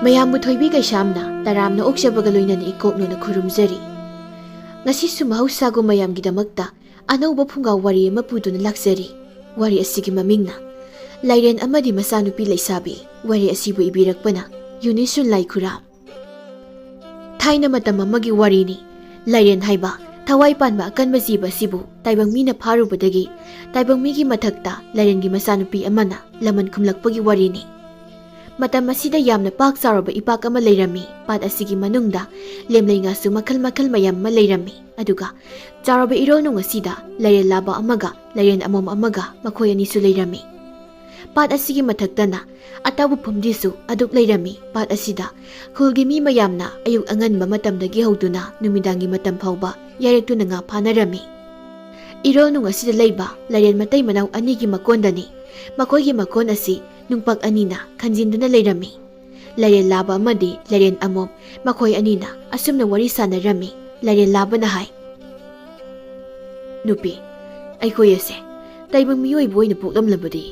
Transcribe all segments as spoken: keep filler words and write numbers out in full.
ꯃꯌꯥꯝꯕꯨ ꯊꯣꯏꯕꯤ ꯀꯩꯁꯥꯝꯅ ꯇꯔꯥꯝꯅ ꯑꯣꯛꯆꯕꯒ ꯂꯣꯏꯅꯅ ꯏꯀꯣꯛꯅꯣꯅ ꯈꯨꯔꯨꯝꯖꯔꯤ꯫ ꯉꯁꯤꯁꯨ ꯃꯍꯧꯁꯥꯒꯨꯝ ꯃꯌꯥꯝꯒꯤꯗꯃꯛꯇ ꯑꯅꯧꯕ ꯐꯨꯡꯒꯥ ꯋꯥꯔꯤ ꯑꯃ ꯄꯨꯗꯨꯅ ꯂꯥꯛꯆꯔꯤ꯫ ꯋꯥꯔꯤ ꯑꯁꯤꯒꯤ ꯃꯃꯤꯡꯅ ꯂꯥꯏꯔꯦꯟ ꯑꯃꯗꯤ ꯃꯆꯥꯅꯨꯄꯤ ꯂꯩꯁꯥꯕꯤ꯫ ꯋꯥꯔꯤ ꯑꯁꯤꯕꯨ ꯏꯕꯤꯔꯛꯄꯅ ꯌꯨꯅꯤꯁꯨꯟ ꯂꯥꯏꯈꯨꯔꯥꯝ꯫ ꯊꯥꯏꯅ ꯃꯇꯝ ꯑꯃꯒꯤ ꯋꯥꯔꯤꯅꯤ꯫ ꯂꯥꯏꯔꯦꯟ ꯍꯥꯏꯕ ꯊꯋꯥꯏ ꯄꯥꯟꯕ ꯑꯀꯟꯕ ꯖꯤꯕ ꯑꯁꯤꯕꯨ ꯇꯥꯏꯕꯪ ꯃꯤꯅ ꯐꯥꯔꯨꯕꯗꯒꯤ ꯇꯥꯏꯕꯪ ꯃꯤꯒꯤ ꯃꯊꯛꯇ ꯂꯥꯏꯔꯦꯟꯒꯤ ꯃꯆꯥꯅꯨꯄꯤ ꯑꯃꯅ ꯂꯃꯟ ꯈꯨꯝꯂꯛꯄꯒꯤ ꯋꯥꯔꯤꯅꯤ꯫ ꯃꯇꯝ ꯑꯁꯤꯗ ꯌꯥꯝꯅ ꯄꯥꯛ ꯆꯥꯎꯔꯕ ꯏꯄꯥꯛ ꯑꯃ ꯂꯩꯔꯝꯃꯤ꯫ ꯄꯥꯠ ꯑꯁꯤꯒꯤ ꯃꯅꯨꯡꯗ ꯂꯦꯝꯂꯩ ꯉꯥꯁꯨ ꯃꯈꯜ ꯃꯈꯜ ꯃꯌꯥꯝ ꯑꯃ ꯂꯩꯔꯝꯃꯤ꯫ ꯑꯗꯨꯒ ꯆꯥꯎꯔꯕ ꯏꯔꯣꯜꯅꯨꯡ ꯑꯁꯤꯗ ꯂꯥꯏꯔꯦꯟ ꯂꯥꯕ ꯑꯃꯒ ꯂꯥꯏꯔꯦꯟ ꯑꯃꯣꯝ ꯑꯃꯒ ꯃꯈꯣꯏ ꯑꯅꯤꯁꯨ ꯂꯩꯔꯝꯃꯤ꯫ ꯄꯥꯠ ꯑꯁꯤꯒꯤ ꯃꯊꯛꯇꯅ ꯑꯇꯥꯎꯕ ꯐꯨꯝꯗꯤꯁꯨ ꯑꯗꯨꯛ ꯂꯩꯔꯝꯃꯤ꯫ ꯄꯥꯠ ꯑꯁꯤꯗ ꯈꯨꯜꯒꯤ ꯃꯤ ꯃꯌꯥꯝꯅ ꯑꯌꯨꯛ ꯑꯉꯟꯕ ꯃꯇꯝꯗꯒꯤ ꯍꯧꯗꯨꯅ ꯅꯨꯃꯤꯗꯥꯡꯒꯤ ꯃꯇꯝ ꯐꯥꯎꯕ ꯌꯥꯏꯔꯛꯇꯨꯅ ꯉꯥ ꯐꯥꯅꯔꯝꯃꯤ꯫ ꯏꯔꯣꯜꯅꯨꯡ ꯑꯁꯤꯗ ꯂꯩꯕ ꯂꯥꯏꯔꯦꯟ ꯃꯇꯩ ꯃꯅꯥꯎ ꯑꯅꯤꯒꯤ ꯃꯀꯣꯟꯗꯅꯤ꯫ ꯃꯈꯣꯏꯒꯤ ꯃꯀꯣꯟ ꯑꯁꯤ ꯅꯨꯡꯄꯥꯛ ꯑꯅꯤꯅ ꯈꯟꯖꯤꯟꯗꯨꯅ ꯂꯩꯔꯝꯃꯤ꯫ ꯂꯥꯏꯔꯦꯟ ꯂꯥꯕ ꯑꯃꯗꯤ ꯂꯥꯏꯔꯦꯟ ꯑꯃꯣꯝ, ꯃꯈꯣꯏ ꯑꯅꯤꯅ ꯑꯁꯨꯝꯅ ꯋꯥꯔꯤ ꯁꯥꯟꯅꯔꯝꯃꯤ꯫ ꯂꯥꯏꯔꯦꯟ ꯂꯥꯕꯅ ꯍꯥꯏ, "ꯅꯨꯄꯤ, ꯑꯩꯈꯣꯏ ꯑꯁꯦ ꯇꯥꯏꯕꯪ ꯃꯤꯑꯣꯏꯕ ꯑꯣꯏꯅ ꯄꯣꯛꯂꯝꯂꯕꯗꯤ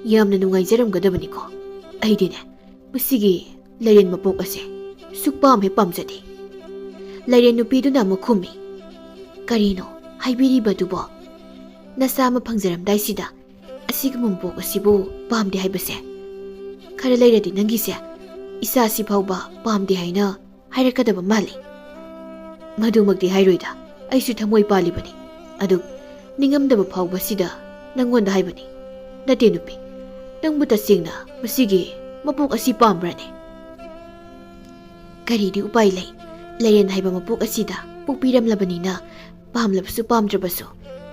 ꯌꯥꯝꯅ ꯅꯨꯡꯉꯥꯏꯖꯔꯝꯒꯗꯕꯅꯤꯀꯣ꯫ ꯑꯩꯗꯤꯅꯦ, ꯃꯁꯤꯒꯤ ꯂꯥꯏꯔꯦꯟ ꯃꯄꯣꯛ ꯑꯁꯦ ꯁꯨꯛꯄꯥꯝ ꯍꯦꯛ ꯄꯥꯝꯖꯗꯦ"꯫ ꯂꯥꯏꯔꯦꯟ ꯅꯨꯄꯤꯗꯨꯅ ꯑꯃꯨꯛ ꯈꯨꯝꯃꯤ, "ꯀꯔꯤꯅꯣ ꯍꯥꯏꯕꯤꯔꯤꯕꯗꯨꯕꯣ? ꯅꯆꯥ ꯑꯃ ꯐꯪꯖꯔꯝꯗꯥꯏꯁꯤꯗ ꯑꯁꯤꯒꯨꯝꯕ ꯃꯄꯣꯛ ꯑꯁꯤꯕꯨ ꯄꯥꯝꯗꯦ ꯍꯥꯏꯕꯁꯦ? ꯈꯔ ꯂꯩꯔꯗꯤ ꯅꯪꯒꯤꯁꯦ ꯏꯆꯥ ꯑꯁꯤ ꯐꯥꯎꯕ ꯄꯥꯝꯗꯦ ꯍꯥꯏꯅ ꯍꯥꯏꯔꯛꯀꯗꯕ ꯃꯥꯜꯂꯤ"꯫ "ꯃꯗꯨꯃꯛꯇꯤ ꯍꯥꯏꯔꯣꯏꯗ, ꯑꯩꯁꯨ ꯊꯃꯣꯏ ꯄꯥꯜꯂꯤꯕꯅꯤ꯫ ꯑꯗꯨ ꯅꯤꯡꯉꯝꯗꯕ ꯐꯥꯎꯕꯁꯤꯗ ꯅꯪꯉꯣꯟꯗ ꯍꯥꯏꯕꯅꯤ꯫ ꯅꯠꯇꯦ ꯅꯨꯄꯤ, ꯅꯪꯕꯨ ꯇꯁꯦꯡꯅ ꯃꯁꯤꯒꯤ ꯃꯄꯣꯛ ꯑꯁꯤ ꯄꯥꯝꯕ꯭ꯔꯅꯦ?" "ꯀꯔꯤꯗꯤ ꯎꯄꯥꯏ ꯂꯩ? ꯂꯥꯏꯔꯦꯟ ꯍꯥꯏꯕ ꯃꯄꯣꯛ ꯑꯁꯤꯗ ꯄꯣꯛꯄꯤꯔꯝꯂꯕꯅꯤꯅ ꯄꯥꯝꯂꯕꯁꯨ ꯄꯥꯝꯗ꯭ꯔꯕꯁꯨ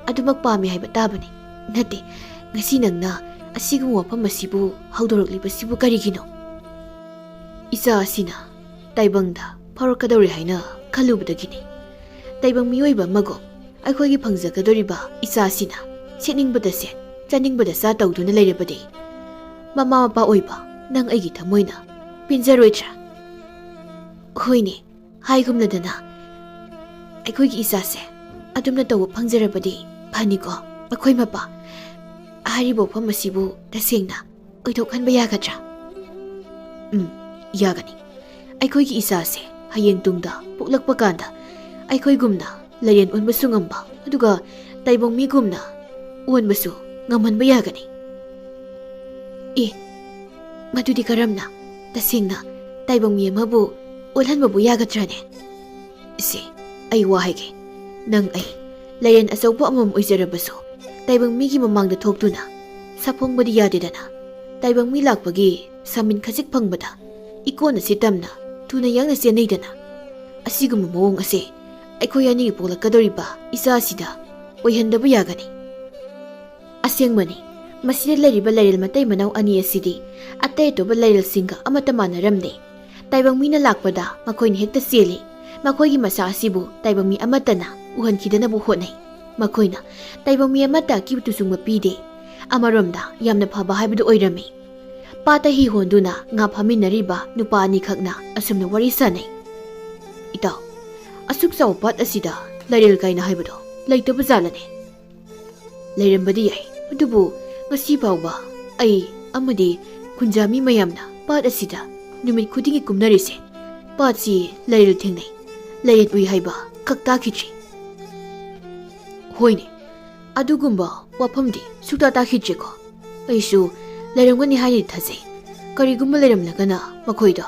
ꯑꯗꯨꯃꯛ ꯄꯥꯝꯃꯤ ꯍꯥꯏꯕ ꯇꯥꯕꯅꯤ꯫ ꯅꯠꯇꯦ, ꯉꯁꯤ ꯅꯪꯅ ꯑꯁꯤꯒꯨꯝꯕ ꯋꯥꯐꯝ ꯑꯁꯤꯕꯨ ꯍꯧꯗꯣꯔꯛꯂꯤꯕꯁꯤꯕꯨ ꯀꯔꯤꯒꯤꯅꯣ?" "ꯏꯆꯥ ꯑꯁꯤꯅ ꯇꯥꯏꯕꯪꯗ ꯐꯥꯎꯔꯛꯀꯗꯧꯔꯦ ꯍꯥꯏꯅ ꯈꯜꯂꯨꯕꯗꯒꯤꯅꯤ꯫ ꯇꯥꯏꯕꯪ ꯃꯤꯑꯣꯏꯕ ꯑꯃꯒꯨꯝ ꯑꯩꯈꯣꯏꯒꯤ ꯐꯪꯖꯒꯗꯧꯔꯤꯕ ꯏꯆꯥ ꯑꯁꯤꯅ ꯁꯦꯠꯅꯤꯡꯕꯗ ꯁꯦꯠ, ꯆꯥꯅꯤꯡꯕꯗ ꯆꯥ ꯇꯧꯗꯨꯅ ꯂꯩꯔꯕꯗꯤ ꯃꯃꯥ ꯃꯄꯥ ꯑꯣꯏꯕ ꯅꯪ ꯑꯩꯒꯤ ꯊꯃꯣꯏꯅ ꯄꯦꯟꯖꯔꯣꯏꯗ꯭ꯔꯥ?" "ꯍꯣꯏꯅꯦ, ꯍꯥꯏꯒꯨꯝꯂꯗꯅ ꯑꯩꯈꯣꯏꯒꯤ ꯏꯆꯥꯁꯦ ꯑꯗꯨꯝꯅ ꯇꯧꯕ ꯐꯪꯖꯔꯕꯗꯤ ꯐꯅꯤꯀꯣ꯫ ꯑꯩꯈꯣꯏ ꯃꯄꯥ, ꯍꯥꯏꯔꯤꯕ ꯋꯥꯐꯝ ꯑꯁꯤꯕꯨ ꯇꯁꯦꯡꯅ ꯑꯣꯏꯊꯣꯛꯍꯟꯕ ꯌꯥꯒꯗ꯭ꯔꯥ?" "ꯎꯝ, ꯌꯥꯒꯅꯤ꯫ ꯑꯩꯈꯣꯏꯒꯤ ꯏꯆꯥꯁꯦ ꯍꯌꯦꯡ ꯇꯨꯡꯗ ꯄꯣꯛꯂꯛꯄ ꯀꯥꯟꯗ ꯑꯩꯈꯣꯏꯒꯨꯝꯅ ꯂꯩꯔꯦꯟ ꯑꯣꯟꯕꯁꯨ ꯉꯝꯕ, ꯑꯗꯨꯒ ꯇꯥꯏꯕꯪ ꯃꯤꯒꯨꯝꯅ ꯑꯣꯟꯕꯁꯨ ꯉꯝꯍꯟꯕ ꯌꯥꯒꯅꯤ꯫ ꯑꯦ, ꯃꯗꯨꯗꯤ ꯀꯔꯝꯅ? ꯇꯁꯦꯡꯅ ꯇꯥꯏꯕꯪ ꯃꯤ ꯑꯃꯕꯨ ꯑꯣꯜꯍꯟꯕꯕꯨ ꯌꯥꯒꯗ꯭ꯔꯅꯦ? ꯏꯆꯦ, ꯑꯩ ꯋꯥ ꯍꯥꯏꯒꯦ꯫ ꯅꯪ ꯑꯩ ꯂꯩꯔꯦꯟ ꯑꯆꯧꯕ ꯑꯃꯃꯝ ꯑꯣꯏꯖꯔꯕꯁꯨ, ꯇꯥꯏꯕꯪ ꯃꯤꯒꯤ ꯃꯃꯥꯡꯗ ꯊꯣꯛꯇꯨꯅ ꯁꯥꯐꯣꯡꯕꯗꯤ ꯌꯥꯗꯦꯗꯅ꯫ ꯇꯥꯏꯕꯪ ꯃꯤ ꯂꯥꯛꯄꯒꯤ ꯁꯥꯃꯤꯟ ꯈꯖꯤꯛ ꯐꯪꯕꯗ ꯏꯀꯣꯟ ꯑꯁꯤ ꯇꯝꯅ ꯊꯨꯅ ꯌꯥꯡꯅ ꯆꯦꯟꯅꯩꯗꯅ꯫ ꯑꯁꯤꯒꯨꯝꯕ ꯃꯑꯣꯡ ꯑꯁꯤ ꯑꯩꯈꯣꯏ ꯑꯅꯤꯒꯤ ꯄꯣꯛꯂꯛꯀꯗꯧꯔꯤꯕ ꯏꯆꯥ ꯑꯁꯤꯗ ꯑꯣꯏꯍꯟꯗꯕ ꯌꯥꯒꯅꯤ꯫ ꯑꯁꯦꯡꯕꯅꯤ, ꯃꯁꯤꯗ ꯂꯩꯔꯤꯕ ꯂꯩꯔꯦꯜ ꯃꯇꯩ ꯃꯅꯥꯎ ꯑꯅꯤ ꯑꯁꯤꯗꯤ ꯑꯇꯩ ꯑꯇꯣꯞꯄ ꯂꯩꯔꯦꯜꯁꯤꯡꯒ ꯑꯃꯠꯇ ꯃꯥꯟꯅꯔꯝꯗꯦ꯫ ꯇꯥꯏꯕꯪ ꯃꯤꯅ ꯂꯥꯛꯄꯗ ꯃꯈꯣꯏꯅ ꯍꯦꯛꯇ ꯆꯦꯜꯂꯤ꯫ ꯃꯈꯣꯏꯒꯤ ꯃꯁꯥ ꯑꯁꯤꯕꯨ ꯇꯥꯏꯕꯪ ꯃꯤ ꯑꯃꯠꯇꯅ ꯎꯍꯟꯈꯤꯗꯅꯕ ꯍꯣꯠꯅꯩ꯫ ꯃꯈꯣꯏꯅ ꯇꯥꯏꯕꯪ ꯃꯤ ꯑꯃꯠꯇ ꯑꯀꯤꯕ ꯇꯨꯆꯨꯡꯕ ꯄꯤꯗꯦ꯫ ꯑꯃꯔꯣꯝꯗ ꯌꯥꯝꯅ ꯐꯕ ꯍꯥꯏꯕꯗꯨ ꯑꯣꯏꯔꯝꯃꯤ꯫ ꯄꯥꯠꯇ ꯍꯤ ꯍꯣꯟꯗꯨꯅ ꯉꯥ ꯐꯥꯃꯤꯟꯅꯔꯤꯕ ꯅꯨꯄꯥ ꯑꯅꯤꯈꯛꯅ ꯑꯁꯨꯝꯅ ꯋꯥꯔꯤ ꯁꯥꯅꯩ꯫ ꯏꯇꯥꯎ, ꯑꯁꯨꯛ ꯆꯥꯎꯕ ꯄꯥꯠ ꯑꯁꯤꯗ ꯂꯩꯔꯦꯜ ꯀꯥꯏꯅ ꯍꯥꯏꯕꯗꯣ ꯂꯩꯇꯕ ꯖꯥꯠꯂꯅꯦ? ꯂꯩꯔꯝꯕꯗꯤ ꯌꯥꯏ, ꯑꯗꯨꯕꯨ ꯉꯁꯤ ꯐꯥꯎꯕ ꯑꯩ ꯑꯃꯗꯤ ꯈꯨꯟꯖꯥꯃꯤ ꯃꯌꯥꯝꯅ ꯄꯥꯠ ꯑꯁꯤꯗ ꯅꯨꯃꯤꯠ ꯈꯨꯗꯤꯡꯒꯤ ꯀꯨꯝꯅꯔꯤꯁꯦ, ꯄꯥꯠꯁꯤ ꯂꯩꯔꯦꯜ ꯊꯦꯡꯅꯩ, ꯂꯩꯔꯦꯜ ꯎꯏ ꯍꯥꯏꯕ ꯈꯛ ꯇꯥꯈꯤꯗ꯭ꯔꯤ꯫ ꯍꯣꯏꯅꯦ, ꯑꯗꯨꯒꯨꯝꯕ ꯋꯥꯐꯝꯗꯤ ꯁꯨꯛꯇꯥ ꯇꯥꯈꯤꯗ꯭ꯔꯦꯀꯣ꯫ ꯑꯩꯁꯨ ꯂꯩꯔꯝꯒꯅꯤ ꯍꯥꯏꯅꯗꯤ ꯊꯥꯖꯩ꯫ ꯀꯔꯤꯒꯨꯝꯕ ꯂꯩꯔꯝꯂꯒꯅ ꯃꯈꯣꯏꯗꯣ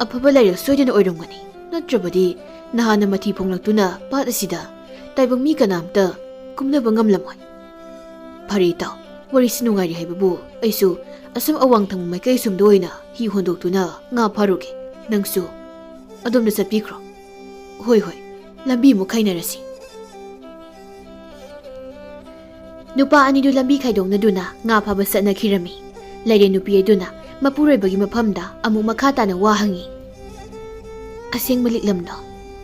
ꯑꯐꯕ ꯂꯩꯔꯦꯜ ꯁꯣꯏꯗꯅ ꯑꯣꯏꯔꯝꯒꯅꯤ꯫ ꯅꯠꯇ꯭ꯔꯕꯗꯤ ꯅꯍꯥꯟꯅ ꯃꯊꯤ ꯐꯣꯡꯂꯛꯇꯨꯅ ꯄꯥꯠ ꯑꯁꯤꯗ ꯇꯥꯏꯕꯪ ꯃꯤ ꯀꯅꯥꯝꯇ ꯀꯨꯝꯅꯕ ꯉꯝꯂꯝꯃꯣꯏ꯫ ꯐꯔꯦ ꯏꯇꯥꯎ, ꯋꯥꯔꯤꯁꯤ ꯅꯨꯡꯉꯥꯏꯔꯤ ꯍꯥꯏꯕꯕꯨ ꯑꯩꯁꯨ ꯑꯁꯨꯝ ꯑꯋꯥꯡ ꯊꯪꯕ ꯃꯥꯏꯀꯩ ꯑꯁꯣꯝꯗ ꯑꯣꯏꯅ ꯍꯤ ꯍꯣꯟꯗꯣꯛꯇꯨꯅ ꯉꯥ ꯐꯥꯔꯨꯒꯦ꯫ ꯅꯪꯁꯨ ꯑꯗꯣꯝꯗ ꯆꯠꯄꯤꯈ꯭ꯔꯣ꯫ ꯍꯣꯏ, ꯍꯣꯏ, ꯂꯝꯕꯤ ꯑꯃꯨꯛ ꯈꯥꯏꯅꯔꯁꯤ꯫ ꯅꯨꯄꯥ ꯑꯅꯤꯗꯨ ꯂꯝꯕꯤ ꯈꯥꯏꯗꯣꯛꯅꯗꯨꯅ ꯉꯥ ꯐꯥꯕ ꯆꯠꯅꯈꯤꯔꯝꯃꯤ꯫ ꯂꯩꯔꯦ ꯅꯨꯄꯤ ꯑꯗꯨꯅ ꯃꯄꯨꯔꯣꯏꯕꯒꯤ ꯃꯐꯝꯗ ꯑꯃꯨꯛ ꯃꯈꯥ ꯇꯥꯅ ꯋꯥ ꯍꯪꯉꯤ꯫ ꯑꯁꯦꯡꯕ ꯂꯤꯛꯂꯝꯗꯣ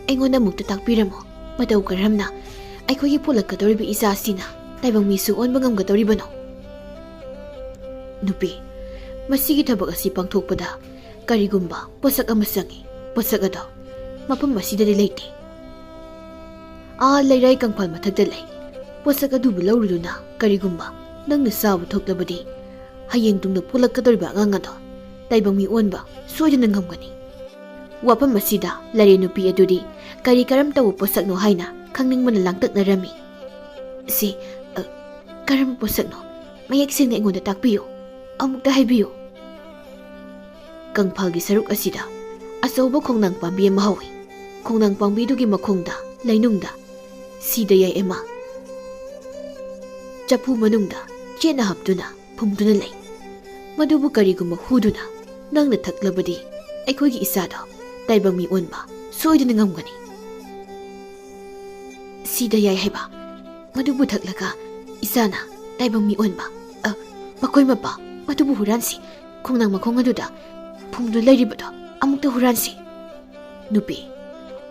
ꯑꯩꯉꯣꯟꯗ ꯑꯃꯨꯛꯇ ꯇꯥꯛꯄꯤꯔꯝꯃꯨ꯫ ꯃꯇꯧ ꯀꯔꯝꯅ ꯑꯩꯈꯣꯏꯒꯤ ꯄꯣꯛꯂꯛꯀꯗꯧꯔꯤꯕ ꯏꯆꯥꯁꯤꯅ ꯇꯥꯏꯕꯪ ꯃꯤꯁꯨ ꯑꯣꯟꯕ ꯉꯝꯒꯗꯧꯔꯤꯕꯅꯣ? ꯅꯨꯄꯤ, ꯃꯁꯤꯒꯤ ꯊꯕꯛ ꯑꯁꯤ ꯄꯥꯡꯊꯣꯛꯄꯗ ꯀꯔꯤꯒꯨꯝꯕ ꯄꯣꯠꯁꯛ ꯑꯃ ꯆꯪꯏ꯫ ꯄꯣꯠꯁꯛ ꯑꯗꯣ ꯃꯐꯝ ꯑꯁꯤꯗꯗꯤ ꯂꯩꯇꯦ꯫ ꯑꯥ ꯂꯩꯔꯥꯏ ꯀꯪꯐꯥꯜ ꯃꯊꯛꯇ ꯂꯩ꯫ ꯄꯣꯠꯁꯛ ꯑꯗꯨꯕꯨ ꯂꯧꯔꯨꯗꯨꯅ ꯀꯔꯤꯒꯨꯝꯕ ꯅꯪꯅ ꯆꯥꯕ ꯊꯣꯛꯂꯕꯗꯤ, ꯍꯌꯦꯡ ꯇꯨꯡꯗ ꯄꯣꯛꯂꯛꯀꯗꯧꯔꯤꯕ ꯑꯉꯥꯡ ꯑꯗꯣ ꯇꯥꯏꯕꯪ ꯃꯤ ꯑꯣꯟꯕ ꯁꯣꯏꯗꯅ ꯉꯝꯒꯅꯤ꯫ ꯋꯥꯐꯝ ꯑꯁꯤꯗ ꯂꯥꯏꯔꯦꯟ ꯅꯨꯄꯤ ꯑꯗꯨꯗꯤ ꯀꯔꯤ ꯀꯔꯝ ꯇꯧꯕ ꯄꯣꯠꯁꯛꯅꯣ ꯍꯥꯏꯅ ꯈꯪꯅꯤꯡꯕꯅ ꯂꯥꯡꯇꯛꯅꯔꯝꯃꯤ꯫ "ꯁꯤ, ꯑ, ꯀꯔꯝꯕ ꯄꯣꯠꯁꯛꯅꯣ? ꯃꯌꯦꯛ ꯁꯦꯡꯅ ꯑꯩꯉꯣꯟꯗ ꯇꯥꯛꯄꯤꯌꯨ꯫ ꯑꯃꯨꯛꯇ ꯍꯥꯏꯕꯤꯌꯨ꯫" ꯀꯪꯐꯥꯜꯒꯤ ꯁꯔꯨꯛ ꯑꯁꯤꯗ ꯑꯆꯧꯕ ꯈꯣꯡꯅꯥꯡ ꯄꯥꯝꯕꯤ ꯑꯃ ꯍꯧꯏ꯫ ꯈꯣꯡꯅꯥꯡ ꯄꯥꯝꯕꯤꯗꯨꯒꯤ ꯃꯈꯣꯡꯗ ꯂꯩꯅꯨꯡꯗ ꯁꯤꯗ ꯌꯥꯏ ꯑꯃ ꯆꯐꯨ ꯃꯅꯨꯡꯗ ꯆꯦꯠꯅ ꯍꯥꯞꯇꯨꯅ ꯐꯨꯝꯗꯨꯅ ꯂꯩ꯫ ꯃꯗꯨꯕꯨ ꯀꯔꯤꯒꯨꯝꯕ ꯍꯨꯗꯨꯅ ꯅꯪꯅ ꯊꯛꯂꯕꯗꯤ ꯑꯩꯈꯣꯏꯒꯤ ꯏꯆꯥꯗꯣ ꯇꯥꯏꯕꯪ ꯃꯤ ꯑꯣꯟꯕ ꯁꯣꯏꯗꯅ ꯉꯝꯒꯅꯤ꯫ ꯁꯤꯗ ꯌꯥꯏ ꯍꯥꯏꯕ꯫ ꯃꯗꯨꯕꯨ ꯊꯛꯂꯒ ꯏꯆꯥꯅ ꯇꯥꯏꯕꯪ ꯃꯤ ꯑꯣꯟꯕ꯫ ꯑ, ꯃꯈꯣꯏ ꯃꯄꯥ, ꯃꯗꯨꯕꯨ ꯍꯨꯔꯥꯟꯁꯤ꯫ ꯈꯣꯡꯅꯥꯡ ꯃꯈꯣꯡ ꯑꯗꯨꯗ ꯐꯨꯝꯗꯨꯅ ꯂꯩꯔꯤꯕꯗꯣ ꯑꯃꯨꯛꯇ ꯍꯨꯔꯥꯟꯁꯤ꯫ ꯅꯨꯄꯤ,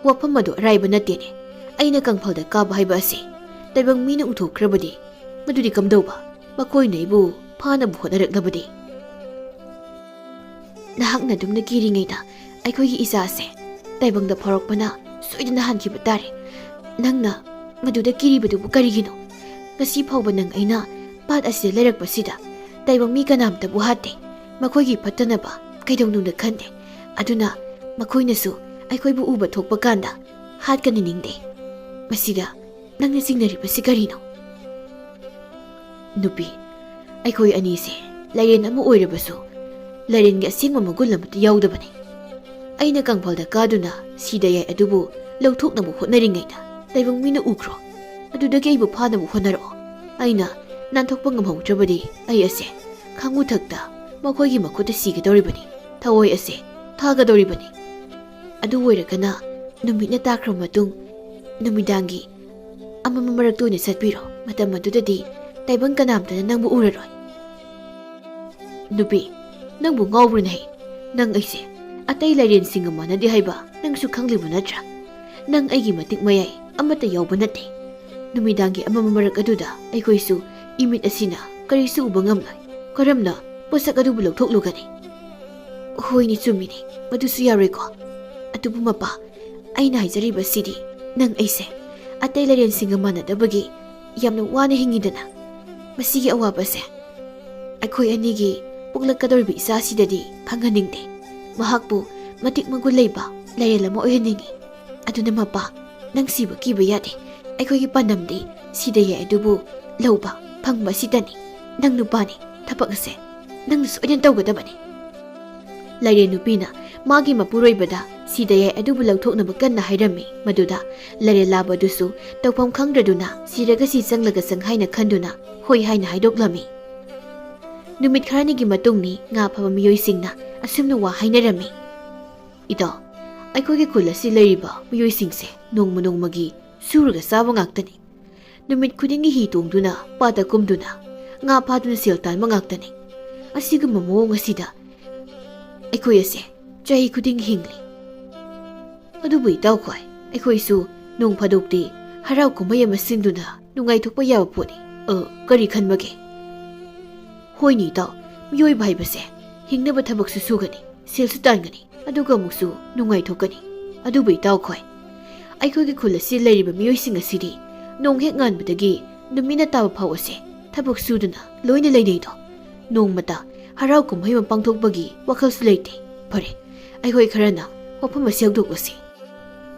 ꯋꯥꯐꯝ ꯑꯗꯨ ꯑꯔꯥꯏꯕ ꯅꯠꯇꯦꯅꯦ꯫ ꯑꯩꯅ ꯀꯪꯐꯥꯜꯗ ꯀꯥꯕ ꯍꯥꯏꯕ ꯑꯁꯤ ꯇꯥꯏꯕꯪ ꯃꯤꯅ ꯎꯊꯣꯛꯈ꯭ꯔꯕꯗꯤ ꯃꯗꯨꯗꯤ ꯀꯝꯗꯧꯕ? ꯃꯈꯣꯏꯅ ꯑꯩꯕꯨ ꯐꯥꯅꯕ ꯍꯣꯠꯅꯔꯛꯂꯕꯗꯤ? ꯅꯍꯥꯛꯅ ꯑꯗꯨꯝꯅ ꯀꯤꯔꯤꯉꯩꯗ ꯑꯩꯈꯣꯏꯒꯤ ꯏꯆꯥꯁꯦ ꯇꯥꯏꯕꯪꯗ ꯐꯥꯎꯔꯛꯄꯅ ꯁꯣꯏꯗꯅ ꯍꯥꯟꯈꯤꯕ ꯇꯥꯔꯦ꯫ ꯅꯪꯅ ꯃꯗꯨꯗ ꯀꯤꯔꯤꯕꯗꯨꯕꯨ ꯀꯔꯤꯒꯤꯅꯣ? ꯉꯁꯤ ꯐꯥꯎꯕ ꯅꯪ ꯑꯩꯅ ꯄꯥꯠ ꯑꯁꯤꯗ ꯂꯩꯔꯛꯄꯁꯤꯗ ꯇꯥꯏꯕꯪ ꯃꯤ ꯀꯅꯥꯝꯇꯕꯨ ꯍꯥꯠꯇꯦ꯫ ꯃꯈꯣꯏꯒꯤ ꯐꯠꯇꯅꯕ ꯀꯩꯗꯧꯅꯨꯡꯗ ꯈꯟꯗꯦ꯫ ꯑꯗꯨꯅ ꯃꯈꯣꯏꯅꯁꯨ ꯑꯩꯈꯣꯏꯕꯨ ꯎꯕ ꯊꯣꯛꯄ ꯀꯥꯟꯗ ꯍꯥꯠꯀꯅꯤ ꯅꯤꯡꯗꯦ꯫ ꯃꯁꯤꯗ ꯅꯪꯅ ꯆꯤꯡꯅꯔꯤꯕꯁꯤ ꯀꯔꯤꯅꯣ? ꯅꯨꯄꯤ, ꯑꯩꯈꯣꯏ ꯑꯅꯤꯁꯦ ꯂꯥꯏꯔꯦꯟ ꯑꯃ ꯑꯣꯏꯔꯕꯁꯨ ꯂꯥꯏꯔꯦꯟꯒꯤ ꯑꯁꯦꯡꯕ ꯃꯒꯨꯟ ꯑꯃꯠꯇ ꯌꯥꯎꯗꯕꯅꯤ꯫ ꯑꯩꯅ ꯀꯪꯐꯥꯜꯗ ꯀꯥꯗꯨꯅ ꯁꯤꯗ ꯌꯥꯏ ꯑꯗꯨꯕꯨ ꯂꯧꯊꯣꯛꯅꯕ ꯍꯣꯠꯅꯔꯤꯉꯩꯗ ꯇꯥꯏꯕꯪ ꯃꯤꯅ ꯎꯈ꯭ꯔꯣ꯫ ꯑꯗꯨꯗꯒꯤ ꯑꯩꯕꯨ ꯐꯥꯅꯕ ꯍꯣꯠꯅꯔꯛꯑꯣ꯫ ꯑꯩꯅ ꯅꯥꯟꯊꯣꯛꯄ ꯉꯝꯍꯧꯗ꯭ꯔꯕꯗꯤ ꯑꯩ ꯑꯁꯦ ꯈꯥꯡꯉꯨꯊꯛꯇ ꯃꯈꯣꯏꯒꯤ ꯃꯈꯨꯠꯇ ꯁꯤꯒꯗꯧꯔꯤꯕꯅꯤ꯫ ꯊꯋꯥꯏ ꯑꯁꯦ ꯊꯥꯒꯗꯧꯔꯤꯕꯅꯤ꯫ ꯑꯗꯨ ꯑꯣꯏꯔꯒꯅ ꯅꯨꯃꯤꯠꯅ ꯇꯥꯈ꯭ꯔꯕ ꯃꯇꯨꯡ ꯅꯨꯃꯤꯗꯥꯡꯒꯤ ꯑꯃꯝꯕ ꯃꯔꯛꯇ ꯑꯣꯏꯅ ꯆꯠꯄꯤꯔꯣ꯫ ꯃꯇꯝ ꯑꯗꯨꯗꯗꯤ ꯇꯥꯏꯕꯪ ꯀꯅꯥꯝꯇꯅ ꯅꯪꯕꯨ ꯎꯔꯔꯣꯏ꯫ ꯅꯨꯄꯤ, ꯅꯪꯕꯨ ꯉꯥꯎꯕ꯭ꯔꯅꯦ? ꯅꯪ ꯑꯩꯁꯦ ꯑꯇꯩ ꯂꯥꯏꯔꯦꯟꯁꯤꯡꯒ ꯃꯥꯟꯅꯗꯦ ꯍꯥꯏꯕ ꯅꯪꯁꯨ ꯈꯪꯂꯤꯕ ꯅꯠꯇ꯭ꯔꯥ? ꯅꯪ ꯑꯩꯒꯤ ꯃꯇꯤꯛ ꯃꯌꯥꯏ ꯑꯃꯠꯇ ꯌꯥꯎꯕ ꯅꯠꯇꯦ꯫ ꯅꯨꯃꯤꯗꯥꯡꯒꯤ ꯑꯃꯝꯕ ꯃꯔꯛ ꯑꯗꯨꯗ ꯑꯩꯈꯣꯏꯁꯨ ꯏꯃꯤꯠ ꯑꯁꯤꯅ ꯀꯔꯤꯁꯨ ꯎꯕ ꯉꯝꯂꯣꯏ꯫ ꯀꯔꯝꯅ ꯄꯣꯠꯁꯛ ꯑꯗꯨꯕꯨ ꯂꯧꯊꯣꯛꯂꯨꯒꯅꯤ? ꯍꯣꯏꯅꯦ, ꯆꯨꯝꯃꯤꯅꯦ, ꯃꯗꯨꯁꯨ ꯌꯥꯔꯣꯏꯀꯣ꯫ ꯑꯗꯨꯕꯨ ꯃꯄꯥ, ꯑꯩꯅ ꯍꯥꯏꯖꯔꯤꯕꯁꯤꯗꯤ ꯅꯪ ꯑꯩꯁꯦ ꯑꯇꯩ ꯂꯥꯏꯔꯦꯟꯁꯤꯡꯒ ꯃꯥꯟꯅꯗꯕꯒꯤ ꯌꯥꯝꯅ ꯋꯥꯅ ꯍꯤꯡꯉꯤꯗꯅ꯫ ꯃꯁꯤꯒꯤ ꯑꯋꯥꯕꯁꯦ ꯑꯩꯈꯣꯏ ꯑꯅꯤꯒꯤ ꯄꯣꯛꯂꯛꯀꯗꯧꯔꯤꯕ ꯏꯆꯥꯁꯤꯗꯗꯤ ꯐꯪꯍꯟꯅꯤꯡꯗꯦ꯫ ꯃꯍꯥꯛꯄꯨ ꯃꯇꯤꯛ ꯃꯒꯨꯟ ꯂꯩꯕ ꯂꯥꯏꯔꯦꯜ ꯑꯃ ꯑꯣꯏꯍꯟꯅꯤꯡꯏ꯫ ꯑꯗꯨꯅ ꯃꯄꯥ, ꯅꯪ ꯁꯤꯕ ꯀꯤꯕ ꯌꯥꯗꯦ꯫ ꯑꯩꯈꯣꯏꯒꯤ ꯄꯥꯟꯗꯝꯗꯤ ꯁꯤꯗ ꯌꯥꯏ ꯑꯗꯨꯕꯨ ꯂꯧꯕ ꯐꯪꯕ ꯑꯁꯤꯇꯅꯤ꯫ ꯅꯪ ꯅꯨꯄꯥꯅꯤ, ꯊꯕꯛ ꯑꯁꯦ ꯅꯪꯅ ꯁꯣꯏꯗꯅ ꯇꯧꯒꯗꯕꯅꯤ꯫ ꯂꯥꯏꯔꯦꯟ ꯅꯨꯄꯤꯅ ꯃꯥꯒꯤ ꯃꯄꯨꯔꯣꯏꯕꯗ ꯁꯤꯗ ꯌꯥꯏ ꯑꯗꯨꯕꯨ ꯂꯧꯊꯣꯛꯅꯕ ꯀꯟꯅ ꯍꯥꯏꯔꯝꯃꯤ꯫ ꯃꯗꯨꯗ ꯂꯥꯏꯔꯦꯟ ꯂꯥꯕꯗꯨꯁꯨ ꯇꯧꯐꯝ ꯈꯪꯗ꯭ꯔꯗꯨꯅ ꯁꯤꯔꯒ ꯁꯤ ꯆꯪꯂꯒ ꯆꯪ ꯍꯥꯏꯅ ꯈꯟꯗꯨꯅ ꯍꯣꯏ ꯍꯥꯏꯅ ꯍꯥꯏꯗꯣꯛꯂꯝꯃꯤ꯫ ꯅꯨꯃꯤꯠ ꯈꯔꯅꯤꯒꯤ ꯃꯇꯨꯡꯅꯤ ꯉꯥ ꯐꯥꯕ ꯃꯤꯑꯣꯏꯁꯤꯡꯅ ꯑꯁꯨꯝꯅ ꯋꯥ ꯍꯥꯏꯅꯔꯝꯃꯤ꯫ ꯏꯇꯥꯎ, ꯑꯩꯈꯣꯏꯒꯤ ꯈꯨꯜ ꯑꯁꯤ ꯂꯩꯔꯤꯕ ꯃꯤꯑꯣꯏꯁꯤꯡꯁꯦ ꯅꯣꯡꯃ ꯅꯣꯡꯃꯒꯤ ꯁꯨꯔꯒ ꯆꯥꯕ ꯉꯥꯛꯇꯅꯤ꯫ ꯅꯨꯃꯤꯠ ꯈꯨꯗꯤꯡꯒꯤ ꯍꯤ ꯇꯣꯡꯗꯨꯅ, ꯄꯥꯠꯇ ꯀꯨꯝꯗꯨꯅ, ꯉꯥ ꯐꯥꯗꯨꯅ ꯁꯦꯜ ꯇꯥꯟꯕ ꯉꯥꯛꯇꯅꯤ꯫ ꯑꯁꯤꯒꯨꯝꯕ ꯃꯑꯣꯡ ꯑꯁꯤꯗ ꯑꯩꯈꯣꯏ ꯑꯁꯦ ꯆꯍꯤ ꯈꯨꯗꯤꯡꯒꯤ ꯍꯤꯡꯂꯤ꯫ ꯑꯗꯨꯕꯨ ꯏꯇꯥꯎꯈꯣꯏ, ꯑꯩꯈꯣꯏꯁꯨ ꯅꯣꯡ ꯐꯥꯗꯣꯛꯇꯤ ꯍꯔꯥꯎ ꯀꯨꯝꯍꯩ ꯑꯃ ꯁꯤꯟꯗꯨꯅ ꯅꯨꯡꯉꯥꯏꯊꯣꯛꯄ ꯌꯥꯕ ꯄꯣꯠꯅꯤ꯫ ꯑ, ꯀꯔꯤ ꯈꯟꯕꯒꯦ? ꯍꯣꯏꯅꯦ ꯏꯇꯥꯎ, ꯃꯤꯑꯣꯏꯕ ꯍꯥꯏꯕꯁꯦ ꯍꯤꯡꯅꯕ ꯊꯕꯛꯁꯨ ꯁꯨꯒꯅꯤ, ꯁꯦꯜꯁꯨ ꯇꯥꯟꯒꯅꯤ, ꯑꯗꯨꯒ ꯑꯃꯨꯛꯁꯨ ꯅꯨꯡꯉꯥꯏꯊꯣꯛꯀꯅꯤ꯫ ꯑꯗꯨꯕꯨ ꯏꯇꯥꯎꯈꯣꯏ, ꯑꯩꯈꯣꯏꯒꯤ ꯈꯨꯜ ꯑꯁꯤ ꯂꯩꯔꯤꯕ ꯃꯤꯑꯣꯏꯁꯤꯡ ꯑꯁꯤꯗꯤ ꯅꯣꯡ ꯍꯦꯛ ꯉꯥꯟꯕꯗꯒꯤ ꯅꯨꯃꯤꯠꯅ ꯇꯥꯕ ꯐꯥꯎ ꯑꯁꯦ ꯊꯕꯛ ꯁꯨꯗꯨꯅ ꯂꯣꯏꯅ ꯂꯩꯅꯩꯗꯣ꯫ ꯅꯣꯡꯃꯇ ꯍꯔꯥꯎ ꯀꯨꯝꯍꯩ ꯑꯃ ꯄꯥꯡꯊꯣꯛꯄꯒꯤ ꯋꯥꯈꯜꯁꯨ ꯂꯩꯇꯦ꯫ ꯐꯔꯦ, ꯑꯩꯈꯣꯏ ꯈꯔꯅ ꯋꯥꯐꯝ ꯑꯁꯤ ꯍꯧꯗꯣꯛꯂꯁꯤ꯫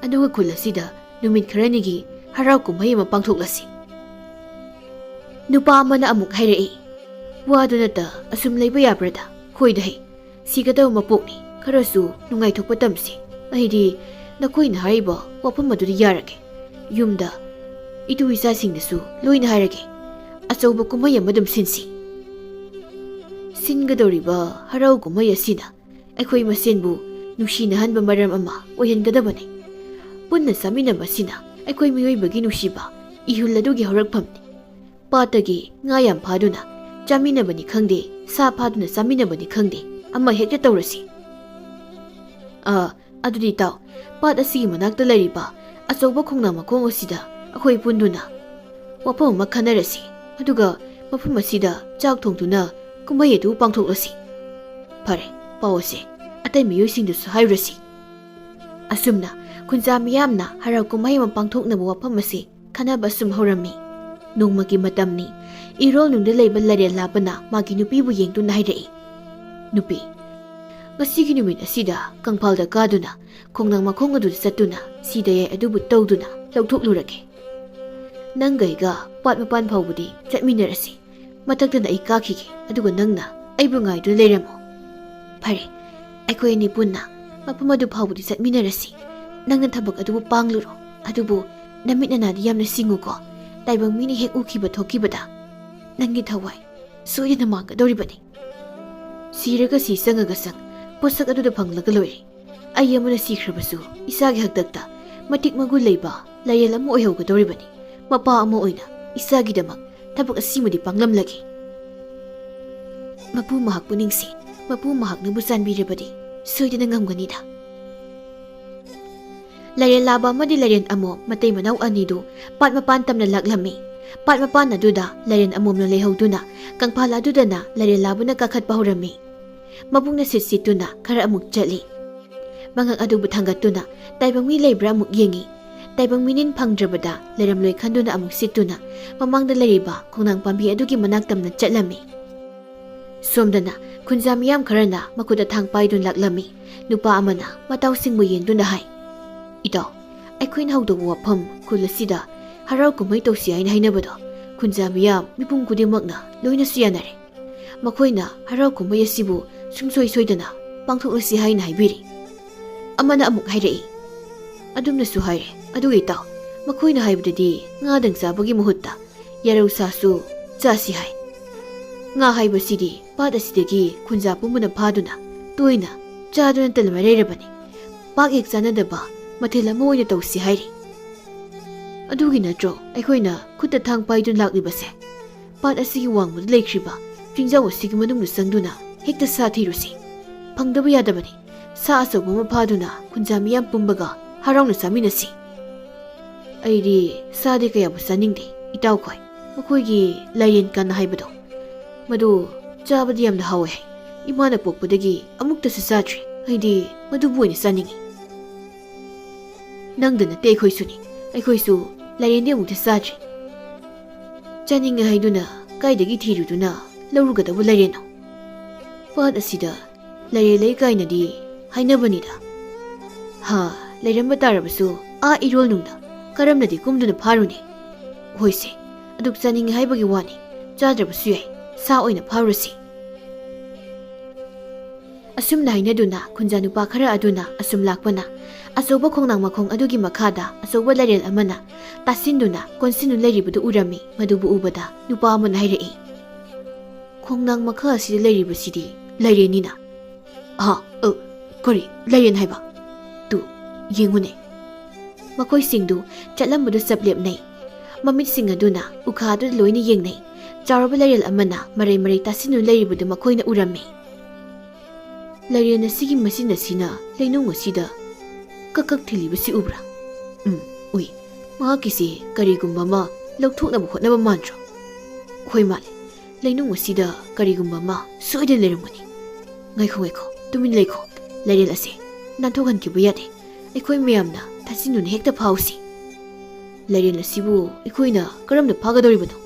ꯑꯗꯨꯒ ꯈꯨꯜ ꯑꯁꯤꯗ ꯅꯨꯃꯤꯠ ꯈꯔꯅꯤꯒꯤ ꯍꯔꯥꯎ ꯀꯨꯝꯍꯩ ꯑꯃ ꯄꯥꯡꯊꯣꯛꯂꯁꯤ꯫ ꯅꯨꯄꯥ ꯑꯃꯅ ꯑꯃꯨꯛ ꯍꯥꯏꯔꯛꯏ, "ꯋꯥꯗꯨꯅꯇ ꯑꯁꯨꯝ ꯂꯩꯕ ꯌꯥꯕ꯭ꯔꯗ? ꯍꯣꯏꯗ ꯍꯦ, ꯁꯤꯒꯗꯕ ꯃꯄꯣꯛꯅꯤ, ꯈꯔꯁꯨ ꯅꯨꯡꯉꯥꯏꯊꯣꯛꯄ ꯇꯝꯁꯤ꯫ ꯑꯩꯗꯤ ꯅꯈꯣꯏꯅ ꯍꯥꯏꯔꯤꯕ ꯋꯥꯐꯝ ꯑꯗꯨꯗ ꯌꯥꯔꯒꯦ꯫ ꯌꯨꯝꯗ ꯏꯇꯨ ꯏꯆꯥꯁꯤꯡꯗꯁꯨ ꯂꯣꯏꯅ ꯍꯥꯏꯔꯒꯦ꯫ ꯑꯆꯧꯕ ꯀꯨꯝꯍꯩ ꯑꯃ ꯑꯗꯨꯝ ꯁꯤꯟꯁꯤ꯫ ꯁꯤꯟꯒꯗꯧꯔꯤꯕ ꯍꯔꯥꯎ ꯀꯨꯝꯍꯩ ꯑꯁꯤꯅ ꯑꯩꯈꯣꯏ ꯃꯁꯦꯟꯕꯨ ꯅꯨꯡꯁꯤꯅꯍꯟꯕ ꯃꯔꯝ ꯑꯃ ꯑꯣꯏꯍꯟꯒꯗꯕꯅꯤ꯫ ꯄꯨꯟꯅ ꯆꯥꯃꯤꯟꯅꯕ ꯑꯁꯤꯅ ꯑꯩꯈꯣꯏ ꯃꯤꯑꯣꯏꯕꯒꯤ ꯅꯨꯡꯁꯤꯕ ꯏꯍꯨꯜ ꯑꯗꯨꯒꯤ ꯍꯧꯔꯛꯐꯝꯅꯤ꯫ ꯄꯥꯠꯇꯒꯤ ꯉꯥ ꯌꯥꯝ ꯐꯥꯗꯨꯅ ꯆꯥꯃꯤꯟꯅꯕꯅꯤ ꯈꯪꯗꯦ, ꯁꯥ ꯐꯥꯗꯨꯅ ꯆꯥꯃꯤꯟꯅꯕꯅꯤ ꯈꯪꯗꯦ, ꯑꯃ ꯍꯦꯛꯇ ꯇꯧꯔꯁꯤ꯫ ꯑꯥ, ꯑꯗꯨꯗꯤ ꯏꯇꯥꯎ, ꯄꯥꯠ ꯑꯁꯤꯒꯤ ꯃꯅꯥꯛꯇ ꯂꯩꯔꯤꯕ ꯑꯆꯧꯕ ꯈꯣꯡꯅꯥꯡ ꯃꯈꯣꯡ ꯑꯁꯤꯗ ꯑꯩꯈꯣꯏ ꯄꯨꯟꯗꯨꯅ ꯋꯥꯐꯝ ꯑꯃ ꯈꯟꯅꯔꯁꯤ, ꯑꯗꯨꯒ ꯃꯐꯝ ꯑꯁꯤꯗ ꯆꯥꯛ ꯊꯣꯡꯗꯨꯅ ꯀꯨꯝꯍꯩ ꯑꯗꯨ ꯄꯥꯡꯊꯣꯛꯂꯁꯤ꯫ ꯐꯔꯦ, ꯄꯥꯎ ꯑꯁꯦ ꯑꯇꯩ ꯃꯤꯑꯣꯏꯁꯤꯡꯗꯁꯨ ꯍꯥꯏꯔꯨꯔꯁꯤ꯫" ꯑꯁꯨꯝꯅ ꯈꯨꯟꯖꯥ ꯃꯤꯌꯥꯝꯅ ꯍꯔꯥꯎ ꯀꯨꯝꯍꯩ ꯑꯃ ꯄꯥꯡꯊꯣꯛꯅꯕ ꯋꯥꯐꯝ ꯑꯁꯤ ꯈꯟꯅꯕ ꯑꯁꯨꯝ ꯍꯧꯔꯝꯃꯤ꯫ ꯅꯣꯡꯃꯒꯤ ꯃꯇꯝꯅꯤ꯫ ꯏꯔꯣꯜ ꯅꯨꯡꯗ ꯂꯩꯕ ꯂꯥꯏꯔꯦꯟ ꯂꯥꯕꯅ ꯃꯥꯒꯤ ꯅꯨꯄꯤꯕꯨ ꯌꯦꯡꯗꯨꯅ ꯍꯥꯏꯔꯛꯏ, ꯅꯨꯄꯤ, ꯉꯁꯤꯒꯤ ꯅꯨꯃꯤꯠ ꯑꯁꯤꯗ ꯀꯪꯐꯥꯜꯗ ꯀꯥꯗꯨꯅ, ꯈꯣꯡꯅꯥꯡ ꯃꯈꯣꯡ ꯑꯗꯨꯗ ꯆꯠꯇꯨꯅ, ꯁꯤꯗ ꯌꯥꯏ ꯑꯗꯨꯕꯨ ꯇꯧꯗꯨꯅ ꯂꯧꯊꯣꯛꯂꯨꯔꯒꯦ꯫ ꯅꯪꯒ ꯑꯩꯒ ꯄꯥꯠ ꯃꯄꯥꯟ ꯐꯥꯎꯕꯗꯤ ꯆꯠꯃꯤꯟꯅꯔꯁꯤ꯫ ꯃꯊꯛꯇꯅ ꯑꯩ ꯀꯥꯈꯤꯒꯦ, ꯑꯗꯨꯒ ꯅꯪꯅ ꯑꯩꯕꯨ ꯉꯥꯏꯗꯨꯅ ꯂꯩꯔꯝꯃꯨ꯫ ꯐꯔꯦ, ꯑꯩꯈꯣꯏ ꯑꯅꯤ ꯄꯨꯟꯅ ꯃꯐꯝ ꯑꯗꯨ ꯐꯥꯎꯕꯗꯤ ꯆꯠꯃꯤꯟꯅꯔꯁꯤ꯫ ꯅꯪꯅ ꯊꯕꯛ ꯑꯗꯨꯕꯨ ꯄꯥꯡꯂꯨꯔꯣ꯫ ꯑꯗꯨꯕꯨ ꯅꯃꯤꯠ ꯅꯅꯥꯗꯤ ꯌꯥꯝꯅ ꯁꯤꯡꯉꯨꯀꯣ꯫ ꯇꯥꯏꯕꯪ ꯃꯤꯅ ꯍꯦꯛ ꯎꯈꯤꯕ ꯊꯣꯛꯈꯤꯕꯗ ꯅꯪꯒꯤ ꯊꯋꯥꯏ ꯁꯣꯏꯗꯅ ꯃꯥꯡꯒꯗꯧꯔꯤꯕꯅꯤ꯫ ꯁꯤꯔꯒ ꯁꯤ, ꯆꯪꯉꯒ ꯆꯪ, ꯄꯣꯠꯁꯛ ꯑꯗꯨꯗ ꯐꯪꯂꯒ ꯂꯣꯏꯔꯦ꯫ ꯑꯩ ꯑꯃꯅ ꯁꯤꯈ꯭ꯔꯕꯁꯨ ꯏꯆꯥꯒꯤ ꯍꯥꯛꯇꯛꯇ ꯃꯇꯤꯛ ꯃꯒꯨꯟ ꯂꯩꯕ ꯂꯥꯏꯔꯦꯜ ꯑꯃ ꯑꯣꯏꯍꯧꯒꯗꯧꯔꯤꯕꯅꯤ꯫ ꯃꯄꯥ ꯑꯃ ꯑꯣꯏꯅ ꯏꯆꯥꯒꯤꯗꯃꯛ ꯊꯕꯛ ꯑꯁꯤꯃꯗꯤ ꯄꯥꯡꯂꯝꯂꯒꯦ꯫ ꯃꯄꯨ ꯃꯍꯥꯛꯄꯨ ꯅꯤꯡꯁꯤ, ꯃꯄꯨ ꯃꯍꯥꯛꯅꯕꯨ ꯆꯥꯟꯕꯤꯔꯕꯗꯤ ꯁꯣꯏꯗꯅ ꯉꯝꯒꯅꯤꯗ꯫ ꯂꯥꯏꯔꯦꯟ ꯂꯥꯕ ꯑꯃꯗꯤ ꯂꯥꯏꯔꯦꯟ ꯑꯃꯣꯝ ꯃꯇꯩ ꯃꯅꯥꯎ ꯑꯅꯤꯗꯨ ꯄꯥꯠ ꯃꯄꯥꯟ ꯇꯝꯅ ꯂꯥꯛꯂꯝꯃꯤ꯫ ꯄꯥꯠ ꯃꯄꯥꯟ ꯑꯗꯨꯗ ꯂꯥꯏꯔꯦꯟ ꯑꯃꯣꯝꯅ ꯂꯩꯍꯧꯗꯨꯅ ꯀꯪꯐꯥꯜ ꯑꯗꯨꯗꯅ ꯂꯥꯏꯔꯦꯟ ꯂꯥꯕꯅ ꯀꯥꯈꯠꯄ ꯍꯧꯔꯝꯃꯤ꯫ ꯃꯕꯨꯛꯅ ꯁꯤꯠ ꯁꯤꯠꯇꯨꯅ ꯈꯔ ꯑꯃꯨꯛ ꯆꯠꯂꯤ꯫ ꯃꯉꯛ ꯑꯗꯨꯕꯨ ꯊꯥꯡꯒꯠꯇꯨꯅ ꯇꯥꯏꯕꯪ ꯃꯤ ꯂꯩꯕ꯭ꯔꯥ ꯑꯃꯨꯛ ꯌꯦꯡꯉꯤ꯫ ꯇꯥꯏꯕꯪ ꯃꯤꯅꯤꯟ ꯐꯪꯗ꯭ꯔꯕꯗ ꯂꯩꯔꯝꯂꯣꯏ ꯈꯟꯗꯨꯅ ꯑꯃꯨꯛ ꯁꯤꯠꯇꯨꯅ ꯃꯃꯥꯡꯗ ꯂꯩꯔꯤꯕ ꯈꯣꯡꯅꯥꯡ ꯄꯥꯝꯕꯤ ꯑꯗꯨꯒꯤ ꯃꯅꯥꯛ ꯇꯝꯅ ꯆꯠꯂꯝꯃꯤ꯫ ꯁꯣꯝꯗꯅ ꯈꯨꯟꯖꯥ ꯃꯤꯌꯥꯝ ꯈꯔꯅ ꯃꯈꯨꯠꯇ ꯊꯥꯡ ꯄꯥꯏꯗꯨꯅ ꯂꯥꯛꯂꯝꯃꯤ꯫ ꯅꯨꯄꯥ ꯑꯃꯅ ꯃꯇꯥꯎꯁꯤꯡꯕꯨ ꯌꯦꯡꯗꯨꯅ ꯍꯥꯏ, "ꯏꯇꯥꯎ, ꯑꯩꯈꯣꯏꯅ ꯍꯧꯗꯧꯕ ꯋꯥꯐꯝ ꯈꯨꯜ ꯑꯁꯤꯗ ꯍꯔꯥꯎ ꯀꯨꯝꯍꯩ ꯇꯧꯁꯤ ꯍꯥꯏꯅ ꯍꯥꯏꯅꯕꯗꯣ ꯈꯨꯟꯖꯥ ꯃꯤꯌꯥꯝ ꯃꯤꯄꯨꯝ ꯈꯨꯗꯤꯡꯃꯛꯅ ꯂꯣꯏꯅꯁꯨ ꯌꯥꯅꯔꯦ꯫ ꯃꯈꯣꯏꯅ ꯍꯔꯥꯎ ꯀꯨꯝꯍꯩ ꯑꯁꯤꯕꯨ ꯁꯨꯡꯁꯣꯏ ꯁꯣꯏꯗꯅ ꯄꯥꯡꯊꯣꯛꯂꯁꯤ ꯍꯥꯏꯅ ꯍꯥꯏꯕꯤꯔꯤ꯫" ꯑꯃꯅ ꯑꯃꯨꯛ ꯍꯥꯏꯔꯛꯏ, "ꯑꯗꯨꯝꯅꯁꯨ ꯍꯥꯏꯔꯦ, ꯑꯗꯨꯒ ꯏꯇꯥꯎ, ꯃꯈꯣꯏꯅ ꯍꯥꯏꯕꯗꯗꯤ ꯉꯥꯗꯪ ꯆꯥꯕꯒꯤ ꯃꯍꯨꯠꯇ ꯌꯥꯔꯧ ꯁꯥꯁꯨ ꯆꯥꯁꯤ ꯍꯥꯏ꯫ ꯉꯥ ꯍꯥꯏꯕꯁꯤꯗꯤ ꯄꯥꯠ ꯑꯁꯤꯗꯒꯤ ꯈꯨꯟꯖꯥ ꯄꯨꯝꯕꯅ ꯐꯥꯗꯨꯅ ꯇꯣꯏꯅ ꯆꯥꯗꯨꯅ ꯇꯜꯂꯃ ꯂꯩꯔꯕꯅꯤ꯫ ꯄꯥꯛ ꯍꯦꯛ ꯆꯥꯅꯗꯕ ꯃꯊꯦꯜ ꯑꯃ ꯑꯣꯏꯅ ꯇꯧꯁꯤ ꯍꯥꯏꯔꯤ꯫ ꯑꯗꯨꯒꯤ ꯅꯠꯇ꯭ꯔꯣ ꯑꯩꯈꯣꯏꯅ ꯈꯨꯠꯇ ꯊꯥꯡ ꯄꯥꯏꯗꯨꯅ ꯂꯥꯛꯂꯤꯕꯁꯦ? ꯄꯥꯠ ꯑꯁꯤꯒꯤ ꯋꯥꯡꯃꯗ ꯂꯩꯈ꯭ꯔꯤꯕ ꯆꯤꯡꯖꯥꯎ ꯑꯁꯤꯒꯤ ꯃꯅꯨꯡꯗ ꯆꯪꯗꯨꯅ ꯍꯦꯛꯇ ꯁꯥ ꯊꯤꯔꯨꯁꯤ꯫ ꯐꯪꯗꯕ ꯌꯥꯗꯕꯅꯤ꯫ ꯁꯥ ꯑꯆꯧꯕ ꯑꯃ ꯐꯥꯗꯨꯅ ꯈꯨꯟꯖꯥ ꯃꯤꯌꯥꯝ ꯄꯨꯝꯕꯒ ꯍꯔꯥꯎꯅ ꯆꯥꯃꯤꯟꯅꯁꯤ꯫" "ꯑꯩꯗꯤ ꯁꯥꯗꯤ ꯀꯌꯥꯕꯨ ꯆꯥꯅꯤꯡꯗꯦ, ꯏꯇꯥꯎꯈꯣꯏ꯫ ꯃꯈꯣꯏꯒꯤ ꯂꯥꯏꯔꯦꯟ ꯀꯥꯟꯅ ꯍꯥꯏꯕꯗꯣ, ꯃꯗꯨ ꯆꯥꯕꯗꯤ ꯌꯥꯝꯅ ꯍꯥꯎꯋꯦ ꯍꯥꯏ꯫ ꯏꯃꯥꯅ ꯄꯣꯛꯄꯗꯒꯤ ꯑꯃꯨꯛꯇꯁꯨ ꯆꯥꯗ꯭ꯔꯤ꯫ ꯑꯩꯗꯤ ꯃꯗꯨꯕꯨ ꯑꯣꯏꯅ ꯆꯥꯅꯤꯡꯏ꯫" "ꯅꯪꯗ ꯅꯠꯇꯦ, ꯑꯩꯈꯣꯏꯁꯨꯅꯤ꯫ ꯑꯩꯈꯣꯏꯁꯨ ꯂꯥꯏꯔꯦꯟꯗꯤ ꯑꯃꯨꯛꯇ ꯆꯥꯗ꯭ꯔꯤ꯫" "ꯆꯥꯅꯤꯡꯉꯦ ꯍꯥꯏꯗꯨꯅ ꯀꯥꯏꯗꯒꯤ ꯊꯤꯔꯨꯗꯨꯅ ꯂꯧꯔꯨꯒꯗꯕ ꯂꯥꯏꯔꯦꯟꯅꯣ?" ꯄꯥꯠ ꯑꯁꯤꯗ ꯂꯩꯔꯦ ꯂꯩ ꯀꯥꯏꯅꯗꯤ ꯍꯥꯏꯅꯕꯅꯤꯗ꯫ ꯍꯥ, ꯂꯩꯔꯝꯕ ꯇꯥꯔꯕꯁꯨ ꯑꯥ ꯏꯔꯣꯜ ꯅꯨꯡꯗ ꯀꯔꯝꯅꯗꯤ ꯀꯨꯝꯗꯨꯅ ꯐꯥꯔꯨꯅꯤ? ꯍꯣꯏꯁꯦ, ꯑꯗꯨꯛ ꯆꯥꯅꯤꯡꯉꯤ ꯍꯥꯏꯕꯒꯤ ꯋꯥꯅꯤ, ꯆꯥꯗ꯭ꯔꯕꯁꯨ ꯌꯥꯏ, ꯁꯥ ꯑꯣꯏꯅ ꯐꯥꯔꯨꯁꯤ꯫ ꯑꯁꯨꯝꯅ ꯍꯥꯏꯅꯗꯨꯅ ꯈꯨꯟꯖꯥ ꯅꯨꯄꯥ ꯈꯔ ꯑꯗꯨꯅ ꯑꯁꯨꯝ ꯂꯥꯛꯄꯅ ꯑꯆꯧꯕ ꯈꯣꯡꯅꯥꯡ ꯃꯈꯣꯡ ꯑꯗꯨꯒꯤ ꯃꯈꯥꯗ ꯑꯆꯧꯕ ꯂꯩꯔꯦꯜ ꯑꯃꯅ ꯇꯥꯁꯤꯟꯗꯨꯅ ꯀꯣꯟꯁꯤꯟꯗꯨꯅ ꯂꯩꯔꯤꯕꯗꯨ ꯎꯔꯝꯃꯤ꯫ ꯃꯗꯨꯕꯨ ꯎꯕꯗ ꯅꯨꯄꯥ ꯑꯃꯅ ꯍꯥꯏꯔꯛꯏ, "ꯈꯣꯡꯅꯥꯡ ꯃꯈꯥ ꯑꯁꯤꯗ ꯂꯩꯔꯤꯕꯁꯤꯗꯤ ꯂꯩꯔꯦꯟꯅꯤꯅ?" "ꯑ, ꯑ, ꯀꯔꯤ ꯂꯩꯔꯦꯟ ꯍꯥꯏꯕ? ꯇꯨ, ꯌꯦꯡꯉꯨꯅꯦ!" ꯃꯈꯣꯏꯁꯤꯡꯗꯨ ꯆꯠꯂꯝꯕꯗꯨ ꯆꯞ ꯂꯦꯞꯅꯩ꯫ ꯃꯃꯤꯠꯁꯤꯡ ꯑꯗꯨꯅ ꯎꯈꯥ ꯑꯗꯨꯗ ꯂꯣꯏꯅ ꯌꯦꯡꯅꯩ꯫ ꯆꯥꯎꯔꯕ ꯂꯩꯔꯦꯜ ꯑꯃꯅ ꯃꯔꯩ ꯃꯔꯩ ꯇꯥꯁꯤꯟꯗꯨꯅ ꯂꯩꯔꯤꯕꯗꯨ ꯃꯈꯣꯏꯅ ꯎꯔꯝꯃꯤ꯫ ꯂꯩꯔꯦꯟ ꯑꯁꯤꯒꯤ ꯃꯆꯤꯟ ꯑꯁꯤꯅ ꯂꯩꯅꯨꯡ ꯑꯁꯤꯗ ꯀꯛ ꯀꯛ ꯊꯤꯜꯂꯤꯕꯁꯤ ꯎꯕ꯭ꯔꯥ? ꯎꯝ, ꯎꯏ꯫ ꯃꯍꯥꯛꯀꯤꯁꯦ ꯀꯔꯤꯒꯨꯝꯕ ꯑꯃ ꯂꯧꯊꯣꯛꯅꯕ ꯍꯣꯠꯅꯕ ꯃꯥꯟꯗ꯭ꯔꯣ? ꯍꯣꯏ ꯃꯥꯜꯂꯦ꯫ ꯂꯩꯅꯨꯡ ꯑꯁꯤꯗ ꯀꯔꯤꯒꯨꯝꯕ ꯑꯃ ꯁꯣꯏꯗꯅ ꯂꯩꯔꯝꯒꯅꯤ꯫ ꯉꯥꯏꯈꯣ, ꯉꯥꯏꯈꯣ, ꯇꯨꯃꯤꯟ ꯂꯩꯈꯣ꯫ ꯂꯩꯔꯦꯜ ꯑꯁꯦ ꯅꯥꯟꯊꯣꯛꯍꯟꯈꯤꯕ ꯌꯥꯗꯦ꯫ ꯑꯩꯈꯣꯏ ꯃꯌꯥꯝꯅ ꯊꯥꯖꯤꯟꯗꯨꯅ ꯍꯦꯛꯇ ꯐꯥꯎꯁꯤ꯫ ꯂꯩꯔꯦꯜ ꯑꯁꯤꯕꯨ ꯑꯩꯈꯣꯏꯅ ꯀꯔꯝꯅ ꯐꯥꯒꯗꯧꯔꯤꯕꯅꯣ?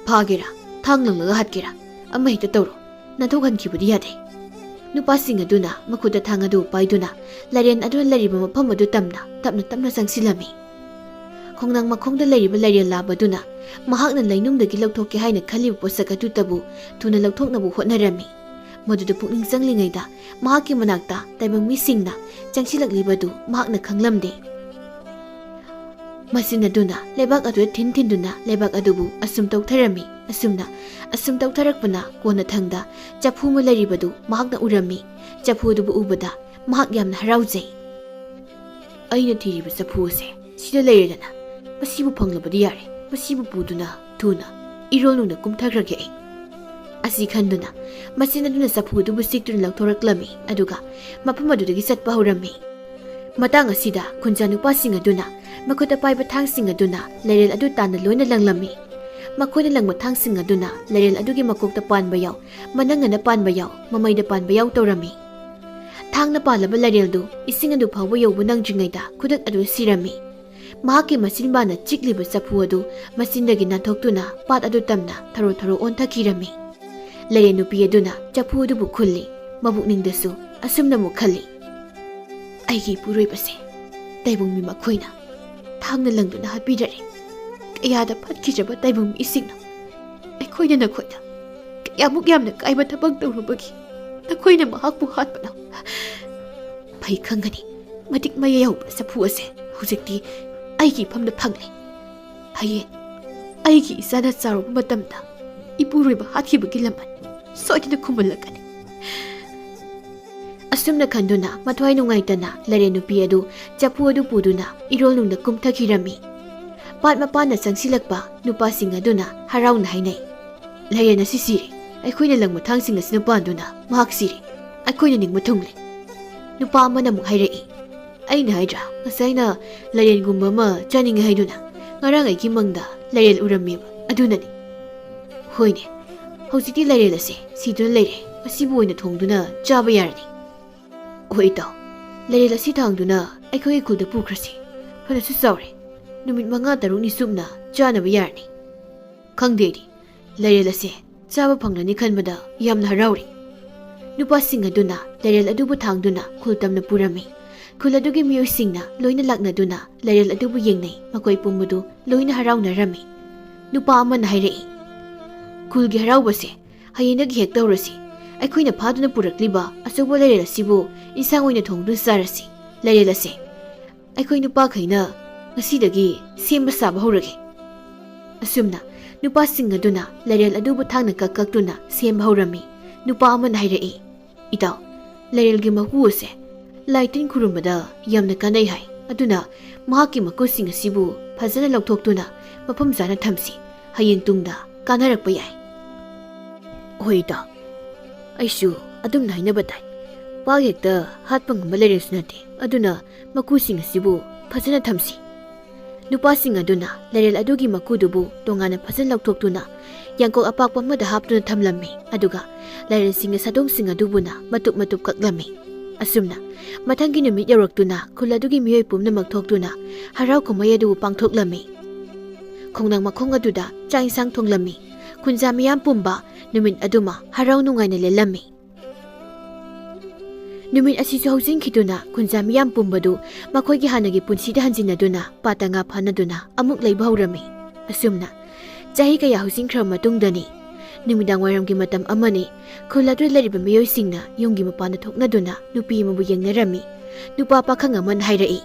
ꯐꯥꯒꯦꯔꯥ, ꯊꯥꯡ ꯂꯪꯂꯒ ꯍꯥꯠꯀꯦꯔꯥ, ꯑꯃ ꯍꯦꯛꯇ ꯇꯧꯔꯣ꯫ ꯅꯥꯟꯊꯣꯛꯍꯟꯈꯤꯕꯗꯤ ꯌꯥꯗꯦ꯫ ꯅꯨꯄꯥꯁꯤꯡ ꯑꯗꯨꯅ ꯃꯈꯨꯠꯇ ꯊꯥꯡ ꯑꯗꯨ ꯄꯥꯏꯗꯨꯅ ꯂꯩꯔꯦꯟ ꯑꯗꯨꯅ ꯂꯩꯔꯤꯕ ꯃꯐꯝ ꯑꯗꯨ ꯇꯝꯅ ꯇꯞꯅ ꯇꯞꯅ ꯆꯪꯁꯤꯜꯂꯝꯃꯤ꯫ ꯈꯣꯡꯅꯥꯡ ꯃꯈꯣꯡꯗ ꯂꯩꯔꯤꯕ ꯂꯩꯔꯦꯜ ꯂꯥꯕ ꯑꯗꯨꯅ ꯃꯍꯥꯛꯅ ꯂꯩꯅꯨꯡꯗꯒꯤ ꯂꯧꯊꯣꯛꯀꯦ ꯍꯥꯏꯅ ꯈꯜꯂꯤꯕ ꯄꯣꯠꯁꯛ ꯑꯗꯨꯇꯕꯨ ꯊꯨꯅ ꯂꯧꯊꯣꯛꯅꯕ ꯍꯣꯠꯅꯔꯝꯃꯤ꯫ ꯃꯗꯨꯗ ꯄꯨꯛꯅꯤꯡ ꯆꯪꯂꯤꯉꯩꯗ ꯃꯍꯥꯛꯀꯤ ꯃꯅꯥꯛꯇ ꯇꯥꯏꯕꯪ ꯃꯤꯁꯤꯡꯅ ꯆꯪꯁꯤꯜꯂꯛꯂꯤꯕꯗꯨ ꯃꯍꯥꯛꯅ ꯈꯪꯂꯝꯗꯦ꯫ ꯃꯆꯤꯟ ꯑꯗꯨꯅ ꯂꯩꯕꯥꯛ ꯑꯗꯨꯗ ꯊꯤꯟ ꯊꯤꯟꯗꯨꯅ ꯂꯩꯕꯥꯛ ꯑꯗꯨꯕꯨ ꯑꯁꯨꯝ ꯇꯧꯊꯔꯝꯃꯤ꯫ ꯑꯁꯨꯝꯅ, ꯑꯁꯨꯝ ꯇꯧꯊꯔꯛꯄꯅ ꯀꯣꯟꯅꯊꯪꯗ ꯆꯐꯨ ꯑꯃ ꯂꯩꯔꯤꯕꯗꯨ ꯃꯍꯥꯛꯅ ꯎꯔꯝꯃꯤ꯫ ꯆꯐꯨ ꯑꯗꯨꯕꯨ ꯎꯕꯗ ꯃꯍꯥꯛ ꯌꯥꯝꯅ ꯍꯔꯥꯎꯖꯩ꯫ "ꯑꯩꯅ ꯊꯤꯔꯤꯕ ꯆꯐꯨ ꯑꯁꯦ ꯁꯤꯗ ꯂꯩꯔꯦꯗꯅ꯫ ꯃꯁꯤꯕꯨ ꯐꯪꯂꯕꯗꯤ ꯌꯥꯔꯦ꯫ ꯃꯁꯤꯕꯨ ꯄꯨꯗꯨꯅ ꯊꯨꯅ ꯏꯔꯣꯜ ꯅꯨꯡꯗ ꯀꯨꯝꯊꯈ꯭ꯔꯒꯦ ꯑꯩ꯫" ꯑꯁꯤ ꯈꯟꯗꯨꯅ ꯃꯆꯤꯟ ꯑꯗꯨꯅ ꯆꯐꯨ ꯑꯗꯨꯕꯨ ꯆꯤꯛꯇꯨꯅ ꯂꯧꯊꯣꯔꯛꯂꯝꯃꯤ, ꯑꯗꯨꯒ ꯃꯐꯝ ꯑꯗꯨꯗꯒꯤ ꯆꯠꯄ ꯍꯧꯔꯝꯃꯤ꯫ ꯃꯇꯥꯡ ꯑꯁꯤꯗ ꯈꯨꯟꯖꯥ ꯅꯨꯄꯥꯁꯤꯡ ꯑꯗꯨꯅ ꯃꯈꯨꯠꯇ ꯄꯥꯏꯕ ꯊꯥꯡꯁꯤꯡ ꯑꯗꯨꯅ ꯂꯩꯔꯦꯜ ꯑꯗꯨ ꯇꯥꯟꯅ ꯂꯣꯏꯅ ꯂꯪꯂꯝꯃꯤ꯫ ꯃꯈꯣꯏꯅ ꯂꯪꯕ ꯊꯥꯡꯁꯤꯡ ꯑꯗꯨꯅ ꯂꯩꯔꯦꯜ ꯑꯗꯨꯒꯤ ꯃꯀꯣꯛꯇ ꯄꯥꯟꯕ ꯌꯥꯎ, ꯃꯅꯪꯒꯟꯗ ꯄꯥꯟꯕ ꯌꯥꯎ, ꯃꯃꯩꯗ ꯄꯥꯟꯕ ꯌꯥꯎ ꯇꯧꯔꯝꯃꯤ꯫ ꯊꯥꯡꯅ ꯄꯥꯜꯂꯕ ꯂꯩꯔꯦꯜꯗꯨ ꯏꯁꯤꯡ ꯑꯗꯨ ꯐꯥꯎꯕ ꯌꯧꯕ ꯅꯪꯗ꯭ꯔꯤꯉꯩꯗ ꯈꯨꯗꯛ ꯑꯗꯨ ꯁꯤꯔꯝꯃꯤ꯫ ꯃꯍꯥꯛꯀꯤ ꯃꯆꯤꯟꯕꯥꯅ ꯆꯤꯛꯂꯤꯕ ꯆꯐꯨ ꯑꯗꯨ ꯃꯆꯤꯟꯗꯒꯤ ꯅꯥꯟꯊꯣꯛꯇꯨꯅ ꯄꯥꯠ ꯑꯗꯨ ꯇꯝꯅ ꯊꯔꯣ ꯊꯔꯣ ꯑꯣꯟꯊꯈꯤꯔꯝꯃꯤ꯫ ꯂꯥꯏꯔꯦꯟ ꯅꯨꯄꯤ ꯑꯗꯨꯅ ꯆꯐꯨ ꯑꯗꯨꯕꯨ ꯈꯨꯜꯂꯤ꯫ ꯃꯕꯨꯛꯅꯤꯡꯗꯁꯨ ꯑꯁꯨꯝꯅ ꯑꯃꯨꯛ ꯈꯜꯂꯤ, "ꯑꯩꯒꯤ ꯏꯄꯨꯔꯣꯏꯕꯁꯦ ꯇꯥꯏꯕꯪ ꯃꯤ ꯃꯈꯣꯏꯅ ꯊꯥꯡꯅ ꯂꯪꯗꯨꯅ ꯍꯥꯠꯄꯤꯔꯔꯦ꯫ ꯀꯌꯥꯗ ꯐꯠꯈꯤꯗ꯭ꯔꯕ ꯇꯥꯏꯕꯪ ꯃꯤꯁꯤꯡꯅꯣ꯫ ꯑꯩꯈꯣꯏꯅ ꯅꯈꯣꯏꯗ ꯀꯌꯥꯃꯨꯛ ꯌꯥꯝꯅ ꯀꯥꯏꯕ ꯊꯕꯛ ꯇꯧꯔꯨꯕꯒꯤ ꯅꯈꯣꯏꯅ ꯃꯍꯥꯛꯄꯨ ꯍꯥꯠꯄꯅꯣ?" ꯐꯩ ꯈꯪꯒꯅꯤ, ꯃꯇꯤꯛ ꯃꯌꯥꯏ ꯌꯧꯕ ꯆꯐꯨ ꯑꯁꯦ ꯍꯧꯖꯤꯛꯇꯤ ꯑꯩꯒꯤ ꯏꯐꯝꯗ ꯐꯪꯂꯦ꯫ ꯍꯌꯦꯡ ꯑꯩꯒꯤ ꯏꯆꯥꯅ ꯆꯥꯎꯔꯕ ꯃꯇꯝꯗ ꯏꯄꯨꯔꯣꯏꯕ ꯍꯥꯠꯈꯤꯕꯒꯤ ꯂꯃꯟ ꯁꯣꯏꯗꯅ ꯈꯨꯝꯍꯜꯂꯛꯀꯅꯤ꯫ ꯑꯁꯨꯝꯅ ꯈꯟꯗꯨꯅ ꯃꯊ꯭ꯋꯥꯏ ꯅꯨꯡꯉꯥꯏꯇꯅ ꯂꯥꯏꯔꯦꯟ ꯅꯨꯄꯤ ꯑꯗꯨ ꯆꯐꯨ ꯑꯗꯨ ꯄꯨꯗꯨꯅ ꯏꯔꯣꯜꯅꯨꯡꯗ ꯀꯨꯝꯊꯈꯤꯔꯝꯃꯤ꯫ ꯄꯥꯠ ꯃꯄꯥꯟꯗ ꯆꯪꯁꯤꯜꯂꯛꯄ ꯅꯨꯄꯥꯁꯤꯡ ꯑꯗꯨꯅ ꯍꯔꯥꯎꯅ ꯍꯥꯏꯅꯩ, "ꯂꯥꯏꯔꯦꯟ ꯑꯁꯤ ꯁꯤꯔꯦ꯫ ꯑꯩꯈꯣꯏꯅ ꯂꯪ ꯃꯊꯥꯡꯁꯤꯡ ꯑꯁꯤꯅ ꯄꯥꯟꯗꯨꯅ ꯃꯍꯥꯛ ꯁꯤꯔꯦ꯫ ꯑꯩꯈꯣꯏꯅ ꯅꯤꯡꯕ ꯊꯨꯡꯂꯦ꯫" ꯅꯨꯄꯥ ꯑꯃꯅ ꯑꯃꯨꯛ ꯍꯥꯏꯔꯛꯏ, "ꯑꯩꯅ ꯍꯥꯏꯗ꯭ꯔꯥ, ꯉꯁꯥꯏꯅ ꯂꯥꯏꯔꯦꯟꯒꯨꯝꯕ ꯑꯃ ꯆꯥꯅꯤꯡꯉꯦ ꯍꯥꯏꯗꯨꯅ? ꯉꯔꯥꯡ ꯑꯩꯒꯤ ꯃꯪꯗ ꯂꯥꯏꯔꯦꯟ ꯎꯔꯝꯃꯦꯕ, ꯑꯗꯨꯅꯅꯤ꯫ ꯍꯣꯏꯅꯦ, ꯍꯧꯖꯤꯛꯇꯤ ꯂꯥꯏꯔꯦꯟ ꯑꯁꯦ ꯁꯤꯗꯨꯅ ꯂꯩꯔꯦ꯫ ꯃꯁꯤꯕꯨ ꯑꯣꯏꯅ ꯊꯣꯡꯗꯨꯅ ꯆꯥꯕ ꯌꯥꯔꯅꯤ꯫ ꯍꯣꯏ ꯏꯇꯥꯎ, ꯂꯥꯏꯔꯦꯟ ꯑꯁꯤ ꯊꯥꯡꯗꯨꯅ ꯑꯩꯈꯣꯏꯒꯤ ꯈꯨꯜꯗ ꯄꯨꯈ꯭ꯔꯁꯤ꯫ ꯐꯅꯁꯨ ꯆꯥꯎꯔꯦ꯫ ꯅꯨꯃꯤꯠ ꯃꯉꯥ ꯇꯔꯨꯛꯅꯤ ꯆꯨꯞꯅ ꯆꯥꯅꯕ ꯌꯥꯔꯅꯤ꯫ ꯈꯪꯗꯦ ꯑꯩꯗꯤ, ꯂꯥꯏꯔꯦꯟ ꯑꯁꯦ ꯆꯥꯕ ꯐꯪꯂꯅꯤ ꯈꯟꯕꯗ ꯌꯥꯝꯅ ꯍꯔꯥꯎꯔꯤ꯫" ꯅꯨꯄꯥꯁꯤꯡ ꯑꯗꯨꯅ ꯂꯥꯏꯔꯦꯟ ꯑꯗꯨꯕꯨ ꯊꯥꯡꯗꯨꯅ ꯈꯨꯜ ꯇꯝꯅ ꯄꯨꯔꯝꯃꯤ꯫ ꯈꯨꯜ ꯑꯗꯨꯒꯤ ꯃꯤꯑꯣꯏꯁꯤꯡꯅ ꯂꯣꯏꯅ ꯂꯥꯛꯅꯗꯨꯅ ꯂꯥꯏꯔꯦꯟ ꯑꯗꯨꯕꯨ ꯌꯦꯡꯅꯩ꯫ ꯃꯈꯣꯏ ꯄꯨꯝꯕꯗꯨ ꯂꯣꯏꯅ ꯍꯔꯥꯎꯅꯔꯝꯃꯤ꯫ ꯅꯨꯄꯥ ꯑꯃꯅ ꯍꯥꯏꯔꯛꯏ, "ꯈꯨꯜꯒꯤ ꯍꯔꯥꯎꯕꯁꯦ ꯍꯌꯦꯡꯗꯒꯤ ꯍꯦꯛ ꯇꯧꯔꯁꯤ꯫ ꯑꯩꯈꯣꯏꯅ ꯐꯥꯗꯨꯅ ꯄꯨꯔꯛꯂꯤꯕ ꯑꯆꯧꯕ ꯂꯥꯏꯔꯦꯟ ꯑꯁꯤꯕꯨ ꯏꯟꯁꯥꯡ ꯑꯣꯏꯅ ꯊꯣꯡꯗꯨꯅ ꯆꯥꯔꯁꯤ꯫ ꯂꯥꯏꯔꯦꯟ ꯑꯁꯦ ꯑꯩꯈꯣꯏ ꯅꯨꯄꯥꯈꯩꯅ ꯉꯁꯤꯗꯒꯤ ꯁꯦꯝꯕ ꯁꯥꯕ ꯍꯧꯔꯒꯦ꯫" ꯑꯁꯨꯝꯅ ꯅꯨꯄꯥꯁꯤꯡ ꯑꯗꯨꯅ ꯂꯥꯏꯔꯦꯟ ꯑꯗꯨꯕꯨ ꯊꯥꯡꯅ ꯀꯛ ꯀꯛꯇꯨꯅ ꯁꯦꯝꯕ ꯍꯧꯔꯝꯃꯤ꯫ ꯅꯨꯄꯥ ꯑꯃꯅ ꯍꯥꯏꯔꯛꯏ, "ꯏꯇꯥꯎ, ꯂꯥꯏꯔꯦꯟꯒꯤ ꯃꯀꯨ ꯑꯁꯦ ꯂꯥꯏ ꯇꯤꯟ ꯈꯨꯔꯨꯝꯕꯗ ꯌꯥꯝꯅ ꯀꯥꯟꯅꯩ ꯍꯥꯏ꯫ ꯑꯗꯨꯅ ꯃꯍꯥꯛꯀꯤ ꯃꯀꯨꯁꯤꯡ ꯑꯁꯤꯕꯨ ꯐꯖꯅ ꯂꯧꯊꯣꯛꯇꯨꯅ ꯃꯐꯝ ꯆꯥꯅ ꯊꯝꯁꯤ꯫ ꯍꯌꯦꯡ ꯇꯨꯡꯗ ꯀꯥꯟꯅꯔꯛꯄ ꯌꯥꯏ꯫" "ꯍꯣꯏ ꯏꯇꯥꯎ, ꯑꯩꯁꯨ ꯑꯗꯨꯝꯅ ꯍꯥꯏꯅꯕ ꯇꯥꯏ꯫ ꯄꯥꯛ ꯍꯦꯛꯇ ꯍꯥꯠꯄ ꯉꯝꯕ ꯂꯥꯏꯔꯦꯟꯁꯨ ꯅꯠꯇꯦ꯫ ꯑꯗꯨꯅ ꯃꯀꯨꯁꯤꯡ ꯑꯁꯤꯕꯨ ꯐꯖꯅ ꯊꯝꯁꯤ꯫" ꯅꯨꯄꯥꯁꯤꯡ ꯑꯗꯨꯅ ꯂꯥꯏꯔꯦꯟ ꯑꯗꯨꯒꯤ ꯃꯀꯨꯗꯨꯕꯨ ꯇꯣꯉꯥꯟꯅ ꯐꯖꯅ ꯂꯧꯊꯣꯛꯇꯨꯅ ꯌꯥꯡꯀꯣꯛ ꯑꯄꯥꯛꯄ ꯑꯃꯗ ꯍꯥꯞꯇꯨꯅ ꯊꯝꯂꯝꯃꯤ꯫ ꯑꯗꯨꯒ ꯂꯥꯏꯔꯦꯟꯁꯤꯡꯒꯤ ꯁꯥꯗꯣꯡꯁꯤꯡ ꯑꯗꯨꯕꯨꯅ ꯃꯇꯨꯞ ꯃꯇꯨꯞ ꯀꯛꯂꯝꯃꯤ꯫ ꯑꯁꯨꯝꯅ ꯃꯊꯪꯒꯤ ꯅꯨꯃꯤꯠ ꯌꯧꯔꯛꯇꯨꯅ ꯈꯨꯜ ꯑꯗꯨꯒꯤ ꯃꯤꯑꯣꯏ ꯄꯨꯝꯅꯃꯛ ꯊꯣꯛꯇꯨꯅ ꯍꯔꯥꯎ ꯀꯨꯝꯍꯩ ꯑꯗꯨꯕꯨ ꯄꯥꯡꯊꯣꯛꯂꯝꯃꯤ꯫ ꯈꯣꯡꯅꯥꯡ ꯃꯈꯣꯡ ꯑꯗꯨꯗ ꯆꯥꯛ ꯏꯟꯁꯥꯡ ꯊꯣꯡꯂꯝꯃꯤ꯫ ꯈꯨꯟꯖꯥ ꯃꯤꯌꯥꯝ ꯄꯨꯝꯕ ꯅꯨꯃꯤꯠ ꯑꯗꯨꯃ ꯍꯔꯥꯎ ꯅꯨꯡꯉꯥꯏꯅ ꯂꯦꯜꯂꯝꯃꯤ꯫ ꯅꯨꯃꯤꯠ ꯑꯁꯤꯁꯨ ꯍꯧꯖꯤꯟꯈꯤꯗꯨꯅ ꯈꯨꯟꯖꯥ ꯃꯤꯌꯥꯝ ꯄꯨꯝꯕꯗꯨ ꯃꯈꯣꯏꯒꯤ ꯍꯥꯟꯅꯒꯤ ꯄꯨꯟꯁꯤꯗ ꯍꯟꯖꯤꯟꯅꯗꯨꯅ ꯄꯥꯇ ꯉꯥ ꯐꯥꯅꯗꯨꯅ ꯑꯃꯨꯛ ꯂꯩꯕ ꯍꯧꯔꯝꯃꯤ꯫ ꯑꯁꯨꯝꯅ ꯆꯍꯤ ꯀꯌꯥ ꯍꯧꯖꯤꯟꯈ꯭ꯔꯕ ꯃꯇꯨꯡꯗꯅꯤ, ꯅꯨꯃꯤꯗꯥꯡ ꯋꯥꯏꯔꯝꯒꯤ ꯃꯇꯝ ꯑꯃꯅꯤ, ꯈꯨꯜ ꯑꯗꯨꯗ ꯂꯩꯔꯤꯕ ꯃꯤꯑꯣꯏꯁꯤꯡꯅ ꯌꯨꯝꯒꯤ ꯃꯄꯥꯟꯗ ꯊꯣꯛꯅꯗꯨꯅ ꯅꯨꯄꯤ ꯑꯃꯕꯨ ꯌꯦꯡꯅꯔꯝꯃꯤ꯫ ꯅꯨꯄꯥ ꯄꯥꯈꯪ ꯑꯃꯅ ꯍꯥꯏꯔꯛꯏ,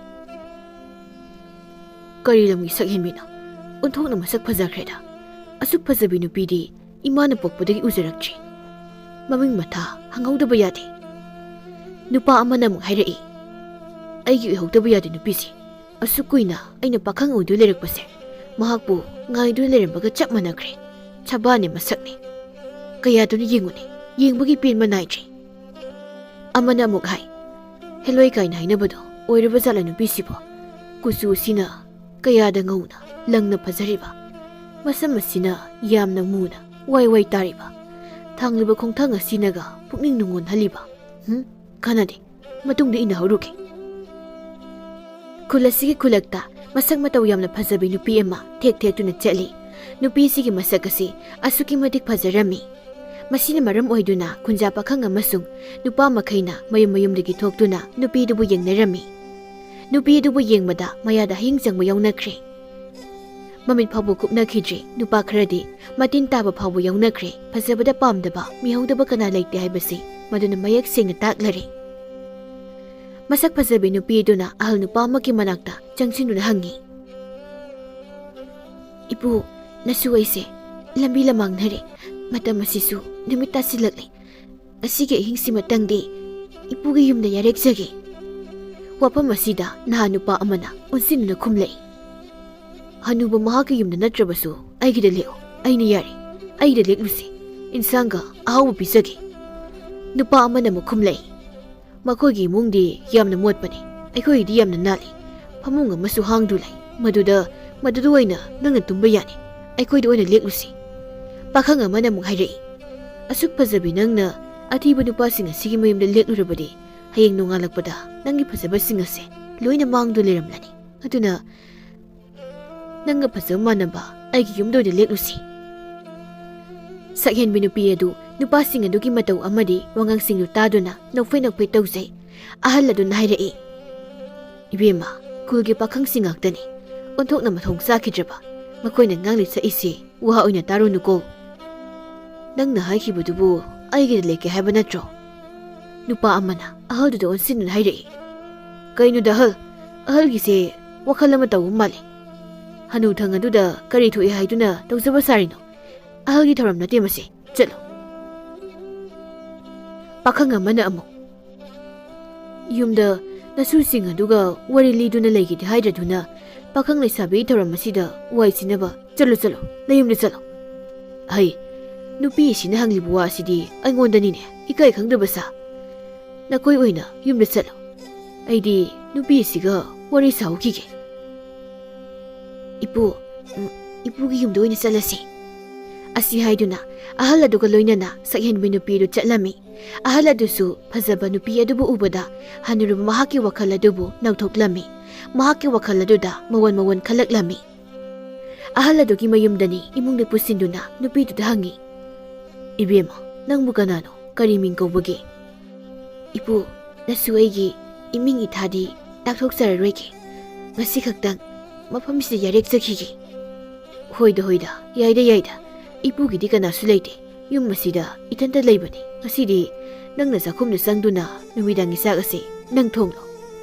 "ꯀꯔꯤ ꯂꯝꯒꯤ ꯁꯛꯍꯦꯟꯕꯤꯅꯣ? ꯑꯣꯟꯊꯣꯛꯅ ꯃꯁꯛ ꯐꯖꯈ꯭ꯔꯦꯗ꯫ ꯑꯁꯨꯛ ꯐꯖꯕꯤ ꯅꯨꯄꯤꯗꯤ ꯏꯃꯥꯅ ꯄꯣꯛꯄꯗꯒꯤ ꯎꯖꯔꯛꯇ꯭ꯔꯤ꯫ ꯃꯃꯤꯡ ꯃꯊꯥ ꯍꯪꯍꯧꯗꯕ ꯌꯥꯗꯦ꯫" ꯅꯨꯄꯥ ꯑꯃꯅ ꯑꯃꯨꯛ ꯍꯥꯏꯔꯛꯏ, "ꯑꯩꯒꯤ ꯑꯣꯏꯍꯧꯗꯕ ꯌꯥꯗꯦ ꯅꯨꯄꯤꯁꯤ꯫ ꯑꯁꯨꯛ ꯀꯨꯏꯅ ꯑꯩꯅ ꯄꯥꯈꯪ ꯑꯣꯏꯗꯨꯅ ꯂꯩꯔꯛꯄꯁꯦ, ꯃꯍꯥꯛꯄꯨ ꯉꯥꯏꯗꯨꯅ ꯂꯩꯔꯝꯕꯒ ꯆꯞ ꯃꯥꯟꯅꯈ꯭ꯔꯦ꯫ ꯁꯕꯥꯅꯦ ꯃꯁꯛꯅꯦ꯫ ꯀꯌꯥꯗꯨꯅ ꯌꯦꯡꯉꯨꯅꯦ, ꯌꯦꯡꯕꯒꯤ ꯄꯦꯟꯕ ꯅꯥꯏꯗ꯭ꯔꯦ꯫" ꯑꯃꯅ ꯑꯃꯨꯛ ꯍꯥꯏ, "ꯍꯦꯂꯣꯏ ꯀꯥꯏꯅ ꯍꯥꯏꯅꯕꯗꯣ ꯑꯣꯏꯔꯕ ꯖꯥꯠꯂ ꯅꯨꯄꯤꯁꯤꯕꯣ? ꯀꯨꯆꯨ ꯑꯁꯤꯅ ꯀꯌꯥꯗ ꯉꯧꯅ ꯂꯪꯅ ꯐꯖꯔꯤꯕ, ꯃꯁꯝ ꯑꯁꯤꯅ ꯌꯥꯝꯅ ꯃꯨꯅ ꯋꯥꯏ ꯋꯥꯏ ꯇꯥꯔꯤꯕ, ꯊꯥꯡꯂꯤꯕ ꯈꯣꯡꯊꯥꯡ ꯑꯁꯤꯅꯒ ꯄꯨꯛꯅꯤꯡ ꯅꯨꯡꯉꯣꯟꯍꯜꯂꯤꯕ꯫ ꯍꯨꯝ, ꯀꯥꯟꯅꯗꯦ, ꯃꯇꯨꯡꯗ ꯏꯟꯅꯍꯧꯔꯨꯒꯦ꯫" ꯈꯨꯜ ꯑꯁꯤꯒꯤ ꯈꯨꯜꯂꯛꯇ ꯃꯁꯛ ꯃꯇꯧ ꯌꯥꯝꯅ ꯐꯖꯕꯤ ꯅꯨꯄꯤ ꯑꯃ ꯊꯦꯛ ꯊꯦꯛꯇꯨꯅ ꯆꯠꯂꯤ꯫ ꯅꯨꯄꯤꯁꯤꯒꯤ ꯃꯁꯛ ꯑꯁꯤ ꯑꯁꯨꯛꯀꯤ ꯃꯇꯤꯛ ꯐꯖꯔꯝꯃꯤ꯫ ꯃꯁꯤꯅ ꯃꯔꯝ ꯑꯣꯏꯗꯨꯅ ꯈꯨꯟꯖꯥ ꯄꯥꯈꯪ ꯑꯃꯁꯨꯡ ꯅꯨꯄꯥ ꯃꯈꯩꯅ ꯃꯌꯨꯝ ꯃꯌꯨꯝꯗꯒꯤ ꯊꯣꯛꯇꯨꯅ ꯅꯨꯄꯤꯗꯨꯕꯨ ꯌꯦꯡꯅꯔꯝꯃꯤ꯫ ꯅꯨꯄꯤꯗꯨꯕꯨ ꯌꯦꯡꯕꯗ ꯃꯌꯥꯗ ꯍꯌꯤꯡ ꯆꯪꯕ ꯌꯥꯎꯅꯈ꯭ꯔꯦ꯫ ꯃꯃꯤꯠ ꯐꯥꯎꯕ ꯀꯨꯞꯅꯈꯤꯗ꯭ꯔꯤ꯫ ꯅꯨꯄꯥ ꯈꯔꯗꯤ ꯃꯇꯤꯟ ꯇꯥꯕ ꯐꯥꯎꯕ ꯌꯥꯎꯅꯈ꯭ꯔꯦ꯫ ꯐꯖꯕꯗ ꯄꯥꯝꯗꯕ, ꯃꯤꯍꯧꯗꯕ ꯀꯅꯥ ꯂꯩꯇꯦ ꯍꯥꯏꯕꯁꯤ ꯃꯗꯨꯅ ꯃꯌꯦꯛ ꯁꯦꯡꯅ ꯇꯥꯛꯂꯔꯦ꯫ ꯃꯁꯛ ꯐꯖꯕꯤ ꯅꯨꯄꯤ ꯑꯗꯨꯅ ꯑꯍꯜ ꯅꯨꯄꯥ ꯑꯃꯒꯤ ꯃꯅꯥꯛꯇ ꯆꯪꯁꯤꯟꯗꯨꯅ ꯍꯪꯉꯤ, "ꯏꯄꯨ, ꯅꯁꯨ ꯑꯩꯁꯦ ꯂꯝꯕꯤ ꯂꯃꯥꯡꯅꯔꯦ꯫ ꯃꯇꯝ ꯑꯁꯤꯁꯨ ꯅꯨꯃꯤꯠ ꯇꯥꯁꯤꯜꯂꯛꯂꯦ꯫ ꯉꯁꯤꯒꯤ ꯑꯍꯤꯡꯁꯤꯃꯇꯪꯗꯤ ꯏꯄꯨꯒꯤ ꯌꯨꯝꯗ ꯌꯥꯔꯦꯛꯆꯒꯦ꯫" ꯋꯥꯐꯝ ꯑꯁꯤꯗ ꯅꯍꯥ ꯅꯨꯄꯥ ꯑꯃꯅ ꯑꯣꯟꯁꯤꯟꯗꯨꯅ ꯈꯨꯝꯂꯛꯏ, "ꯍꯅꯨꯕ ꯃꯍꯥꯛꯀꯤ ꯌꯨꯝꯗ ꯅꯠꯇ꯭ꯔꯕꯁꯨ ꯑꯩꯒꯤꯗ ꯂꯦꯛꯎ꯫ ꯑꯩꯅ ꯌꯥꯔꯦ꯫ ꯑꯩꯗ ꯂꯦꯛꯂꯨꯁꯤ꯫ ꯏꯟꯁꯥꯡꯒ ꯑꯍꯥꯎꯕ ꯄꯤꯖꯒꯦ꯫" ꯅꯨꯄꯥ ꯑꯃꯅ ꯑꯃꯨꯛ ꯈꯨꯝꯂꯛꯏ, "ꯃꯈꯣꯏꯒꯤ ꯏꯃꯨꯡꯗꯤ ꯌꯥꯝꯅ ꯃꯣꯠꯄꯅꯤ꯫ ꯑꯩꯈꯣꯏꯒꯤꯗꯤ ꯌꯥꯝꯅ ꯅꯥꯜꯂꯤ꯫ ꯐꯃꯨꯡ ꯑꯃꯁꯨ ꯍꯥꯡꯗꯨ ꯂꯩ꯫ ꯃꯗꯨꯗ, ꯃꯗꯨꯗ ꯑꯣꯏꯅ ꯅꯪꯅ ꯇꯨꯝꯕ ꯌꯥꯅꯤ꯫ ꯑꯩꯈꯣꯏꯗ ꯑꯣꯏꯅ ꯂꯦꯛꯂꯨꯁꯤ꯫" ꯄꯥꯈꯪ ꯑꯃꯅ ꯑꯃꯨꯛ ꯍꯥꯏꯔꯛꯏ, "ꯑꯁꯨꯛ ꯐꯖꯕꯤ ꯅꯪꯅ ꯑꯊꯤꯕ ꯅꯨꯄꯥꯁꯤꯡ ꯑꯁꯤꯒꯤ ꯃꯌꯨꯝꯗ ꯂꯦꯛꯂꯨꯔꯕꯗꯤ ꯍꯌꯦꯡ ꯅꯣꯡꯉꯥꯜꯂꯛꯄꯗ ꯅꯪꯒꯤ ꯐꯖꯕꯁꯤꯡ ꯑꯁꯦ ꯂꯣꯏꯅ ꯃꯥꯡꯗꯨꯅ ꯂꯩꯔꯝꯂꯅꯤ꯫ ꯑꯗꯨꯅ ꯅꯪꯒ ꯐꯖꯕ ꯃꯥꯟꯅꯕ ꯑꯩꯒꯤ ꯌꯨꯝꯗ ꯑꯣꯏꯅ ꯂꯦꯛꯂꯨꯁꯤ꯫" ꯁꯛꯍꯦꯟꯕꯤ ꯅꯨꯄꯤ ꯑꯗꯨ ꯅꯨꯄꯥꯁꯤꯡ ꯑꯗꯨꯒꯤ ꯃꯇꯧ ꯑꯃꯗꯤ ꯋꯥꯉꯥꯡꯁꯤꯡꯗꯨ ꯇꯥꯗꯨꯅ ꯅꯣꯛꯐꯦ ꯅꯣꯛꯐꯦ ꯇꯧꯖꯩ꯫ ꯑꯍꯜ ꯑꯗꯨꯅ ꯍꯥꯏꯔꯛꯏ, "ꯏꯕꯦꯝꯃ, ꯈꯨꯜꯒꯤ ꯄꯥꯈꯪꯁꯤꯡ ꯉꯥꯛꯇꯅꯤ꯫ ꯑꯣꯟꯊꯣꯛꯅ ꯃꯊꯣꯡ ꯆꯥꯈꯤꯗ꯭ꯔꯕ꯫ ꯃꯈꯣꯏꯅ ꯉꯥꯡꯂꯤ ꯁꯛꯏꯁꯦ ꯋꯥ ꯑꯣꯏꯅ ꯇꯥꯔꯨꯅꯨꯀꯣ꯫ ꯅꯪꯅ ꯍꯥꯏꯈꯤꯕꯗꯨꯕꯨ ꯑꯩꯒꯤꯗ ꯂꯩꯒꯦ ꯍꯥꯏꯕ ꯅꯠꯇ꯭ꯔꯣ?" ꯅꯨꯄꯥ ꯑꯃꯅ ꯑꯍꯜꯗꯨꯗ ꯑꯣꯟꯁꯤꯟꯗꯨꯅ ꯍꯥꯏꯔꯛꯏ, "ꯀꯩꯅꯣꯗ ꯑꯍꯜ? ꯑꯍꯜꯒꯤꯁꯦ ꯋꯥꯈꯜ ꯑꯃ ꯇꯧꯕ ꯃꯥꯜꯂꯤ꯫ ꯍꯅꯨꯊꯪ ꯑꯗꯨꯗ ꯀꯔꯤ ꯊꯣꯛꯏ ꯍꯥꯏꯗꯨꯅ ꯇꯧꯖꯕ ꯁꯥꯔꯤꯅꯣ? ꯑꯍꯜꯒꯤ ꯊꯧꯔꯝ ꯅꯠꯇꯦ ꯃꯁꯤ꯫ ꯆꯠꯂꯣ꯫" ꯄꯥꯈꯪ ꯑꯃꯅ ꯑꯃꯨꯛ, "ꯌꯨꯝꯗ ꯅꯁꯨꯁꯤꯡ ꯑꯗꯨꯒ ꯋꯥꯔꯤ ꯂꯤꯗꯨꯅ ꯂꯩꯒꯦꯗꯤ ꯍꯥꯏꯗ꯭ꯔꯗꯨꯅ ꯄꯥꯈꯪ ꯂꯩꯁꯥꯕꯤꯒꯤ ꯊꯧꯔꯝ ꯑꯁꯤꯗ ꯋꯥꯏ ꯁꯤꯟꯅꯕ꯫ ꯆꯠꯂꯣ, ꯆꯠꯂꯣ, ꯅꯌꯨꯝꯗ ꯆꯠꯂꯣ꯫" ꯍꯩ, ꯅꯨꯄꯤ ꯑꯁꯤꯅ ꯍꯪꯂꯤꯕ ꯋꯥ ꯑꯁꯤꯗꯤ ꯑꯩꯉꯣꯟꯗꯅꯤꯅꯦ, ꯏꯀꯥꯏ ꯈꯪꯗꯕ ꯁꯥ꯫ "ꯅꯈꯣꯏ ꯑꯣꯏꯅ ꯌꯨꯝꯗ ꯆꯠꯂꯣ꯫ ꯑꯩꯗꯤ ꯅꯨꯄꯤ ꯑꯁꯤꯒ ꯋꯥꯔꯤ ꯁꯥꯍꯧꯈꯤꯒꯦ꯫" "ꯏꯄꯨ, ꯎꯝ, ꯏꯄꯨꯒꯤ ꯌꯨꯝꯗ ꯑꯣꯏꯅ ꯆꯠꯂꯁꯤ꯫" ꯑꯁꯤ ꯍꯥꯏꯗꯨꯅ ꯑꯍꯜ ꯑꯗꯨꯒ ꯂꯣꯏꯅꯅ ꯁꯛꯍꯦꯟꯕꯤ ꯅꯨꯄꯤ ꯑꯗꯨ ꯆꯠꯂꯝꯃꯤ꯫ ꯑꯍꯜ ꯑꯗꯨꯁꯨ ꯐꯖꯕ ꯅꯨꯄꯤ ꯑꯗꯨꯕꯨ ꯎꯕꯗ ꯍꯅꯨꯔꯕ ꯃꯍꯥꯛꯀꯤ ꯋꯥꯈꯜ ꯑꯗꯨꯕꯨ ꯅꯧꯊꯣꯛꯂꯝꯃꯤ꯫ ꯃꯍꯥꯛꯀꯤ ꯋꯥꯈꯜ ꯑꯗꯨꯗ ꯃꯑꯣꯟ ꯃꯑꯣꯟ ꯈꯜꯂꯛꯂꯝꯃꯤ꯫ ꯑꯍꯜ ꯑꯗꯨꯒꯤ ꯃꯌꯨꯝꯗꯅꯤ ꯏꯃꯨꯡꯗ ꯄꯨꯁꯤꯟꯗꯨꯅ ꯅꯨꯄꯤꯗꯨꯗ ꯍꯪꯉꯤ, "ꯏꯕꯦꯝꯃ, ꯅꯪꯕꯨ ꯀꯅꯥꯅꯣ? ꯀꯔꯤ ꯃꯤꯡ ꯀꯧꯕꯒꯦ?" "ꯏꯄꯨ, ꯅꯁꯨ ꯑꯩꯒꯤ ꯏꯃꯤꯡ ꯏꯊꯥꯗꯤ ꯇꯥꯛꯊꯣꯛꯆꯔꯔꯣꯏꯒꯦ꯫ ꯉꯁꯤ ꯈꯛꯇꯪ ꯃꯐꯝꯁꯤꯗ ꯌꯥꯔꯦꯛꯆꯈꯤꯒꯦ꯫" "ꯍꯣꯏꯗ, ꯍꯣꯏꯗ, ꯌꯥꯏꯗ, ꯌꯥꯏꯗ꯫ ꯏꯄꯨꯒꯤꯗꯤ ꯀꯅꯥꯁꯨ ꯂꯩꯇꯦ꯫ ꯌꯨꯝ ꯑꯁꯤꯗ ꯏꯊꯟꯇ ꯂꯩꯕꯅꯤ꯫ ꯉꯁꯤꯗꯤ ꯅꯪꯅ ꯆꯥꯛꯈꯨꯝꯗ ꯆꯪꯗꯨꯅ ꯅꯨꯃꯤꯗꯥꯡꯒꯤ ꯆꯥꯛ ꯑꯁꯤ ꯅꯪ ꯊꯣꯡꯂꯣ꯫"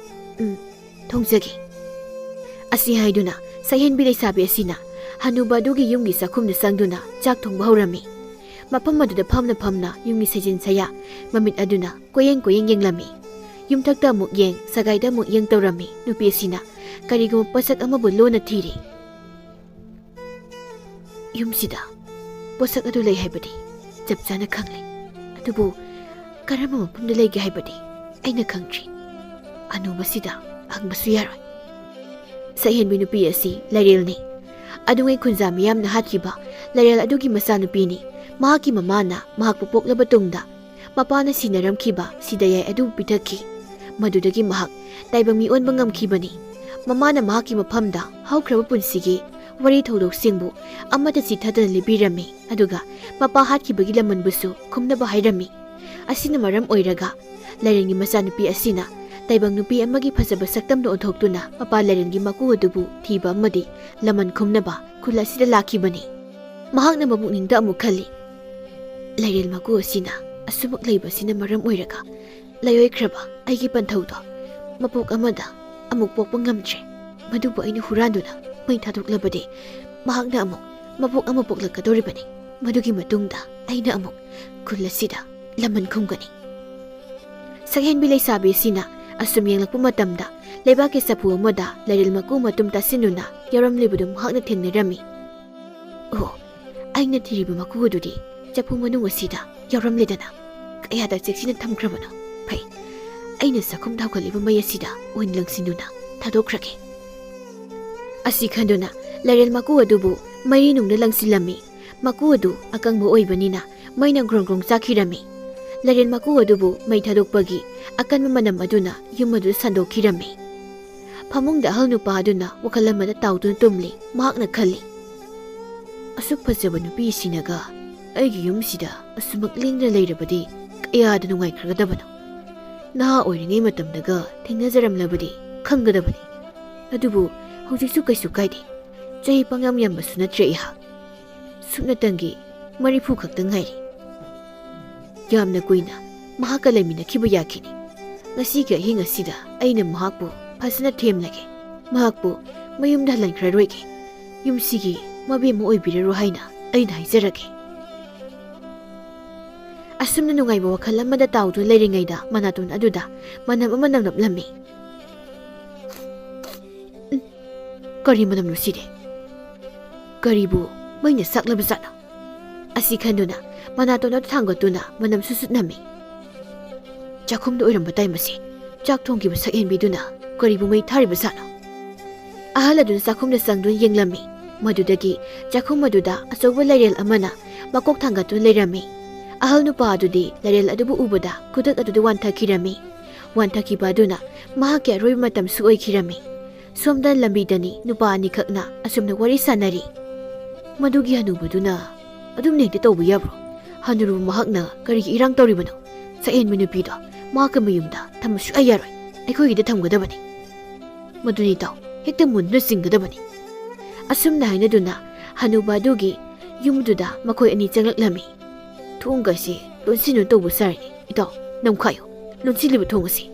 "ꯎꯝ, ꯊꯣꯡꯖꯒꯦ꯫" ꯑꯁꯤ ꯍꯥꯏꯗꯨꯅ ꯁꯛꯍꯦꯟꯕꯤ ꯂꯩꯁꯥꯕꯤ ꯑꯁꯤꯅ ꯍꯅꯨꯕ ꯑꯗꯨꯒꯤ ꯌꯨꯝꯒꯤ ꯆꯥꯛꯈꯨꯝꯗ ꯆꯪꯗꯨꯅ ꯆꯥꯛ ꯊꯣꯡꯕ ꯍꯧꯔꯝꯃꯤ꯫ ꯃꯐꯝ ꯑꯗꯨꯗ ꯐꯝꯅ ꯐꯝꯅ ꯌꯨꯝꯒꯤ ꯁꯩꯖꯤꯟ ꯁꯌꯥ ꯃꯃꯤꯠ ꯑꯗꯨꯅ ꯀꯣꯌꯦꯡ ꯀꯣꯌꯦꯡ ꯌꯦꯡꯂꯝꯃꯤ꯫ ꯌꯨꯝꯊꯛꯇ ꯑꯃꯨꯛ ꯌꯦꯡ, ꯁꯒꯥꯏꯗ ꯑꯃꯨꯛ ꯌꯦꯡ ꯇꯧꯔꯝꯃꯤ꯫ ꯅꯨꯄꯤ ꯑꯁꯤꯅ ꯀꯔꯤꯒꯨꯝꯕ ꯄꯣꯠꯁꯛ ꯑꯃꯕꯨ ꯂꯣꯟꯅ ꯊꯤꯔꯤ꯫ "ꯌꯨꯝꯁꯤꯗ ꯄꯣꯠꯁꯛ ꯑꯗꯨ ꯂꯩ ꯍꯥꯏꯕꯗꯤ ꯆꯞ ꯆꯥꯅ ꯈꯪꯂꯦ, ꯑꯗꯨꯕꯨ ꯀꯔꯝꯕ ꯃꯐꯝꯗ ꯂꯩꯒꯦ ꯍꯥꯏꯕꯗꯤ ꯑꯩꯅ ꯈꯪꯗ꯭ꯔꯤ꯫ ꯑꯅꯧꯕꯁꯤꯗ ꯍꯪꯕꯁꯨ ꯌꯥꯔꯣꯏ꯫" ꯁꯛꯍꯦꯟꯕꯤ ꯅꯨꯄꯤ ꯑꯁꯤ ꯂꯩꯔꯦꯜꯅꯤ꯫ ꯑꯗꯨꯉꯩ ꯈꯨꯟꯖꯥ ꯃꯤꯌꯥꯝꯅ ꯍꯥꯠꯈꯤꯕ ꯂꯩꯔꯦꯜ ꯑꯗꯨꯒꯤ ꯃꯆꯥꯅꯨꯄꯤꯅꯤ꯫ ꯃꯍꯥꯛꯀꯤ ꯃꯃꯥꯅ ꯃꯍꯥꯛꯄꯨ ꯄꯣꯛꯂꯕ ꯇꯨꯡꯗ ꯃꯄꯥꯅ ꯁꯤꯟꯅꯔꯝꯈꯤꯕ ꯁꯤꯗꯌꯥꯏ ꯑꯗꯨꯕꯨ ꯄꯤꯊꯛꯈꯤ꯫ ꯃꯗꯨꯗꯒꯤ ꯃꯍꯥꯛ ꯇꯥꯏꯕꯪ ꯃꯤ ꯑꯣꯟꯕ ꯉꯝꯈꯤꯕꯅꯤ꯫ ꯃꯃꯥꯅ ꯃꯍꯥꯛꯀꯤ ꯃꯐꯝꯗ ꯍꯧꯈ꯭ꯔꯕ ꯄꯨꯟꯁꯤꯒꯤ ꯋꯥꯔꯤ ꯊꯧꯗꯣꯛꯁꯤꯡꯕꯨ ꯑꯃꯠꯇ ꯆꯤꯊꯗꯅ ꯂꯤꯕꯤꯔꯝꯃꯤ, ꯑꯗꯨꯒ ꯃꯄꯥ ꯍꯥꯠꯈꯤꯕꯒꯤ ꯂꯃꯟꯕꯨꯁꯨ ꯈꯨꯝꯅꯕ ꯍꯥꯏꯔꯝꯃꯤ꯫ ꯑꯁꯤꯅ ꯃꯔꯝ ꯑꯣꯏꯔꯒ ꯂꯥꯏꯔꯦꯟꯒꯤ ꯃꯆꯥꯅꯨꯄꯤ ꯑꯁꯤꯅ ꯇꯥꯏꯕꯪ ꯅꯨꯄꯤ ꯑꯃꯒꯤ ꯐꯖꯕ ꯁꯛꯇꯝꯗ ꯑꯣꯟꯊꯣꯛꯇꯨꯅ ꯃꯄꯥ ꯂꯥꯏꯔꯦꯟꯒꯤ ꯃꯀꯨ ꯑꯗꯨꯕꯨ ꯊꯤꯕ ꯑꯃꯗꯤ ꯂꯃꯟ ꯈꯨꯝꯅꯕ ꯈꯨꯜ ꯑꯁꯤꯗ ꯂꯥꯛꯈꯤꯕꯅꯤ꯫ ꯃꯍꯥꯛꯅ ꯃꯄꯨꯛꯅꯤꯡꯗ ꯑꯃꯨꯛ ꯈꯜꯂꯤ, "ꯂꯥꯏꯔꯦꯟ ꯃꯀꯨ ꯑꯁꯤꯅ ꯑꯁꯨꯃꯛ ꯂꯩꯕꯁꯤꯅ ꯃꯔꯝ ꯑꯣꯏꯔꯒ ꯂꯩꯑꯣꯏꯈ꯭ꯔꯕ ꯑꯩꯒꯤ ꯄꯟꯊꯧꯗꯣ ꯃꯄꯣꯛ ꯑꯃꯗ ꯑꯃꯨꯛ ꯄꯣꯛꯄ ꯉꯝꯗ꯭ꯔꯦ꯫ ꯃꯗꯨꯕꯨ ꯑꯩꯅ ꯍꯨꯔꯥꯟꯗꯨꯅ ꯃꯩ ꯊꯥꯗꯣꯛꯂꯕꯗꯤ ꯃꯍꯥꯛꯅ ꯑꯃꯨꯛ ꯃꯄꯣꯛ ꯑꯃ ꯄꯣꯛꯂꯛꯀꯗꯧꯔꯤꯕꯅꯤ꯫ ꯃꯗꯨꯒꯤ ꯃꯇꯨꯡꯗ ꯑꯩꯅ ꯑꯃꯨꯛ ꯈꯨꯜ ꯑꯁꯤꯗ ꯂꯃꯟ ꯈꯨꯝꯒꯅꯤ꯫" ꯁꯛꯍꯦꯟꯕꯤ ꯂꯩꯁꯥꯕꯤ ꯑꯁꯤꯅ ꯑꯁꯨꯝ ꯌꯦꯡꯂꯛꯄ ꯃꯇꯝꯗ ꯂꯩꯕꯥꯛꯀꯤ ꯆꯐꯨ ꯑꯃꯗ ꯂꯥꯏꯔꯦꯜ ꯃꯀꯨ ꯃꯇꯨꯝ ꯇꯥꯁꯤꯟꯗꯨꯅ ꯌꯥꯎꯔꯝꯂꯤꯕꯗꯨ ꯃꯍꯥꯛꯅ ꯊꯦꯡꯅꯔꯝꯃꯤ꯫ "ꯑꯣ, ꯑꯩꯅ ꯊꯤꯔꯤꯕ ꯃꯀꯨ ꯑꯗꯨꯗꯤ ꯆꯐꯨ ꯃꯅꯨꯡ ꯑꯁꯤꯗ ꯌꯥꯎꯔꯝꯂꯦꯗꯅ꯫ ꯀꯌꯥꯗ ꯆꯦꯛꯁꯤꯟꯅ ꯊꯝꯈ꯭ꯔꯕꯅꯣ? ꯐꯩ, ꯑꯩꯅ ꯆꯥꯛꯈꯨꯝꯗ ꯍꯧꯒꯠꯂꯤꯕ ꯃꯩ ꯑꯁꯤꯗ ꯑꯣꯏꯅ ꯂꯪꯁꯤꯟꯗꯨꯅ ꯊꯥꯗꯣꯛꯈ꯭ꯔꯒꯦ꯫" ꯑꯁꯤ ꯈꯟꯗꯨꯅ ꯂꯥꯏꯔꯦꯜ ꯃꯀꯨ ꯑꯗꯨꯕꯨ ꯃꯩꯔꯤ ꯅꯨꯡꯗ ꯂꯪꯁꯤꯜꯂꯝꯃꯤ꯫ ꯃꯀꯨ ꯑꯗꯨ ꯑꯀꯪꯕ ꯑꯣꯏꯕꯅꯤꯅ ꯃꯩꯅ ꯒ꯭ꯔꯣꯡ ꯒ꯭ꯔꯣꯡ ꯆꯥꯛꯈꯤꯔꯝꯃꯤ꯫ ꯂꯥꯏꯔꯦꯜ ꯃꯀꯨ ꯑꯗꯨꯕꯨ ꯃꯩ ꯊꯥꯗꯣꯛꯄꯒꯤ ꯑꯀꯟꯕ ꯃꯅꯝ ꯑꯗꯨꯅ ꯌꯨꯝ ꯑꯗꯨ ꯁꯟꯗꯣꯛꯈꯤꯔꯝꯃꯤ꯫ ꯐꯃꯨꯡꯗ ꯑꯍꯜ ꯅꯨꯄꯥ ꯑꯗꯨꯅ ꯋꯥꯈꯜ ꯑꯃꯗ ꯇꯥꯎꯗꯨꯅ ꯇꯨꯝꯂꯤ꯫ ꯃꯍꯥꯛꯅ ꯈꯜꯂꯤ, "ꯑꯁꯨꯛ ꯐꯖꯕ ꯅꯨꯄꯤ ꯑꯁꯤꯅꯒ ꯑꯩꯒꯤ ꯌꯨꯝꯁꯤꯗ ꯑꯁꯨꯃꯛ ꯂꯦꯡꯗꯅ ꯂꯩꯔꯕꯗꯤ ꯀꯌꯥꯗ ꯅꯨꯡꯉꯥꯏꯈ꯭ꯔꯒꯗꯕꯅꯣ꯫ ꯅꯍꯥ ꯑꯣꯏꯔꯤꯉꯩ ꯃꯇꯝꯗꯒ ꯊꯦꯡꯅꯖꯔꯝꯂꯕꯗꯤ ꯈꯪꯒꯗꯕꯅꯤ꯫ ꯑꯗꯨꯕꯨ ꯍꯧꯖꯤꯛꯁꯨ ꯀꯩꯁꯨ ꯀꯥꯏꯗꯦ꯫ ꯆꯍꯤ ꯄꯪꯌꯥꯝ ꯌꯥꯝꯕꯁꯨ ꯅꯠꯇ꯭ꯔꯦ ꯑꯩꯍꯥꯛ꯫ ꯁꯨꯞꯅꯇꯪꯒꯤ ꯃꯔꯤꯐꯨ ꯈꯛꯇ ꯉꯥꯏꯔꯤ꯫ ꯌꯥꯝꯅ ꯀꯨꯏꯅ ꯃꯍꯥꯛꯀ ꯂꯩꯃꯤꯟꯅꯈꯤꯕ ꯌꯥꯈꯤꯅꯤ꯫ ꯉꯁꯤꯒꯤ ꯑꯍꯤꯡ ꯑꯁꯤꯗ ꯑꯩꯅ ꯃꯍꯥꯛꯄꯨ ꯐꯖꯅ ꯊꯦꯝꯂꯒꯦ꯫ ꯃꯍꯥꯛꯄꯨ ꯃꯌꯨꯝꯗ ꯍꯜꯍꯟꯈ꯭ꯔꯔꯣꯏꯒꯦ꯫ ꯌꯨꯝꯁꯤꯒꯤ ꯃꯕꯦꯝꯃ ꯑꯣꯏꯕꯤꯔꯔꯣ ꯍꯥꯏꯅ ꯑꯩꯅ ꯍꯥꯏꯖꯔꯒꯦ꯫" ꯑꯁꯨꯝꯅ ꯅꯨꯡꯉꯥꯏꯕ ꯋꯥꯈꯜ ꯑꯃꯗ ꯇꯥꯎꯗꯨꯅ ꯂꯩꯔꯤꯉꯩꯗ ꯃꯅꯥꯇꯣꯟ ꯑꯗꯨꯗ ꯃꯅꯝ ꯑꯃ ꯅꯝꯂꯞꯂꯝꯃꯤ꯫ "ꯎꯝ, ꯀꯔꯤ ꯃꯅꯝꯅꯣ ꯁꯤꯗꯤ? ꯀꯔꯤꯕꯨ ꯃꯩꯅ ꯆꯥꯛꯂꯕ ꯖꯥꯠꯅꯣ?" ꯑꯁꯤ ꯈꯟꯗꯨꯅ ꯃꯅꯥꯇꯣꯟ ꯑꯗꯨ ꯊꯥꯡꯒꯠꯇꯨꯅ ꯃꯅꯝ ꯁꯨꯠ ꯁꯨꯠ ꯅꯝꯃꯤ꯫ "ꯆꯥꯛꯈꯨꯝꯗ ꯑꯣꯏꯔꯝꯕ ꯇꯥꯏ ꯃꯁꯤ꯫ ꯆꯥꯛ ꯊꯣꯡꯈꯤꯕ ꯁꯛꯍꯦꯟꯕꯤꯗꯨꯅ ꯀꯔꯤꯕꯨ ꯃꯩ ꯊꯥꯔꯤꯕ ꯖꯥꯠꯅꯣ?" ꯑꯍꯜ ꯑꯗꯨꯅ ꯆꯥꯛꯈꯨꯝꯗ ꯆꯪꯗꯨꯅ ꯌꯦꯡꯂꯝꯃꯤ꯫ ꯃꯗꯨꯗꯒꯤ ꯆꯥꯛꯈꯨꯝ ꯑꯗꯨꯗ ꯑꯆꯧꯕ ꯂꯩꯔꯦꯜ ꯑꯃꯅ ꯃꯀꯣꯛ ꯊꯥꯡꯒꯠꯇꯨꯅ ꯂꯩꯔꯝꯃꯤ꯫ ꯑꯍꯜ ꯅꯨꯄꯥ ꯑꯗꯨꯗꯤ ꯂꯩꯔꯦꯜ ꯑꯗꯨꯕꯨ ꯎꯕꯗ ꯈꯨꯗꯛ ꯑꯗꯨꯗ ꯋꯥꯟꯊꯈꯤꯔꯝꯃꯤ꯫ ꯋꯥꯟꯊꯈꯤꯕ ꯑꯗꯨꯅ ꯃꯍꯥꯛꯀꯤ ꯑꯔꯣꯏꯕ ꯃꯇꯝꯁꯨ ꯑꯣꯏꯈꯤꯔꯝꯃꯤ꯫ ꯁꯣꯝꯗ ꯂꯝꯕꯤꯗꯅꯤ ꯅꯨꯄꯥ ꯑꯅꯤꯈꯛꯅ ꯑꯁꯨꯝꯅ ꯋꯥꯔꯤ ꯁꯥꯟꯅꯔꯤ꯫ ꯃꯗꯨꯒꯤ ꯍꯅꯨꯕꯗꯨꯅ ꯑꯗꯨꯝꯅ ꯍꯦꯛꯇ ꯇꯧꯕ ꯌꯥꯕ꯭ꯔꯣ? ꯍꯅꯨꯔꯕ ꯃꯍꯥꯛꯅ ꯀꯔꯤꯒꯤ ꯏꯔꯥꯡ ꯇꯧꯔꯤꯕꯅꯣ? ꯁꯛꯍꯦꯟꯕ ꯅꯨꯄꯤꯗꯣ ꯃꯍꯥꯛꯀꯤ ꯃꯌꯨꯝꯗ ꯊꯝꯕ ꯁꯨꯛꯌꯥ ꯌꯥꯔꯣꯏ꯫ ꯑꯩꯈꯣꯏꯒꯤꯗ ꯊꯝꯒꯗꯕꯅꯤ꯫ ꯃꯗꯨꯅꯤ ꯇꯥꯎ, ꯍꯦꯛꯇ ꯃꯨꯟꯗꯨꯅ ꯆꯤꯡꯒꯗꯕꯅꯤ꯫ ꯑꯁꯨꯝꯅ ꯍꯥꯏꯅꯗꯨꯅ ꯍꯅꯨꯕ ꯑꯗꯨꯒꯤ ꯌꯨꯝꯗꯨꯗ ꯃꯈꯣꯏ ꯑꯅꯤ ꯆꯪꯂꯛꯂꯝꯃꯤ꯫ "ꯊꯣꯡꯒꯁꯤ ꯂꯣꯟꯁꯤꯟꯅꯨ ꯇꯧꯕ ꯁꯥꯔꯤꯅꯤ꯫ ꯏꯇꯥꯎ, ꯅꯝꯈꯥꯏꯌꯨ, ꯂꯣꯟꯁꯤꯜꯂꯤꯕ ꯊꯣꯡ ꯑꯁꯤ꯫"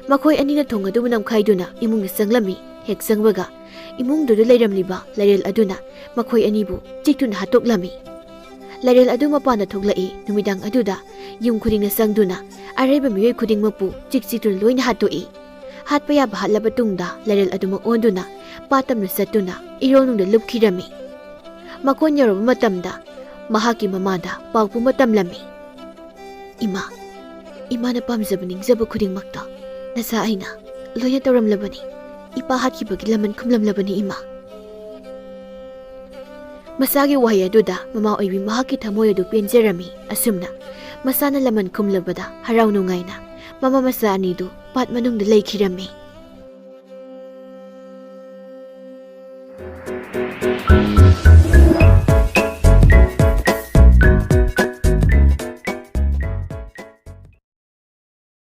ꯃꯈꯣꯏ ꯑꯅꯤꯅ ꯊꯣꯡ ꯑꯗꯨꯕꯨ ꯅꯝꯈꯥꯏꯗꯨꯅ ꯏꯃꯨꯡꯗ ꯆꯪꯂꯝꯃꯤ꯫ ꯍꯦꯛ ꯆꯪꯕꯒ ꯏꯃꯨꯡꯗꯨꯗ ꯂꯩꯔꯝꯂꯤꯕ ꯂꯥꯏꯔꯦꯜ ꯑꯗꯨꯅ ꯃꯈꯣꯏ ꯑꯅꯤꯕꯨ ꯆꯤꯛꯇꯨꯅ ꯍꯥꯠꯇꯣꯛꯂꯝꯃꯤ꯫ ꯂꯥꯏꯔꯦꯜ ꯑꯗꯨ ꯃꯄꯥꯟꯗ ꯊꯣꯛꯂꯛꯏ꯫ ꯅꯨꯃꯤꯗꯥꯡ ꯑꯗꯨꯗ ꯌꯨꯝ ꯈꯨꯗꯤꯡꯅ ꯆꯪꯗꯨꯅ ꯑꯔꯩꯕ ꯃꯤꯑꯣꯏ ꯈꯨꯗꯤꯡꯃꯛꯄꯨ ꯆꯤꯛ ꯆꯤꯛꯇꯨꯅ ꯂꯣꯏꯅ ꯍꯥꯠꯇꯣꯛꯏ꯫ ꯍꯥꯠꯄ ꯌꯥꯕ ꯍꯥꯠꯂꯕ ꯇꯨꯡꯗ ꯂꯥꯏꯔꯦꯜ ꯑꯗꯨꯃꯛ ꯑꯣꯟꯗꯨꯅ ꯄꯥꯠ ꯇꯝꯅ ꯆꯠꯇꯨꯅ ꯏꯔꯣꯜꯅꯨꯡꯗ ꯂꯨꯞꯈꯤꯔꯝꯃꯤ꯫ ꯃꯀꯣꯟ ꯌꯧꯔꯕ ꯃꯇꯝꯗ ꯃꯍꯥꯛꯀꯤ ꯃꯃꯥꯗ ꯄꯥꯎ ꯄꯨꯝꯕ ꯇꯝꯂꯝꯃꯤ꯫ "ꯏꯃꯥ, ꯏꯃꯥꯅ ꯄꯥꯝꯖꯕ ꯅꯤꯡꯖꯕ ꯈꯨꯗꯤꯡꯃꯛꯇꯣ ꯅꯆꯥ ꯑꯩꯅ ꯂꯣꯏꯅ ꯇꯧꯔꯝꯂꯕꯅꯤ꯫ ꯏꯄꯥ ꯍꯥꯠꯈꯤꯕꯒꯤ ꯂꯃꯟ ꯈꯨꯝꯂꯝꯂꯕꯅꯤ, ꯏꯃꯥ꯫" ꯃꯆꯥꯒꯤ ꯋꯥꯍꯩ ꯑꯗꯨꯗ ꯃꯃꯥ ꯑꯣꯏꯕꯤ ꯃꯍꯥꯛꯀꯤ ꯊꯃꯣꯏ ꯑꯗꯨ ꯄꯦꯟꯖꯔꯝꯃꯤ꯫ ꯑꯁꯨꯝꯅ ꯃꯆꯥꯅ ꯂꯃꯟ ꯈꯨꯝꯂꯕꯗ ꯍꯔꯥꯎ ꯅꯨꯡꯉꯥꯏꯅ ꯃꯃꯥ ꯃꯆꯥ ꯑꯅꯤꯗꯨ ꯄꯥꯠ ꯃꯅꯨꯡꯗ ꯂꯩꯈꯤꯔꯝꯃꯤ꯫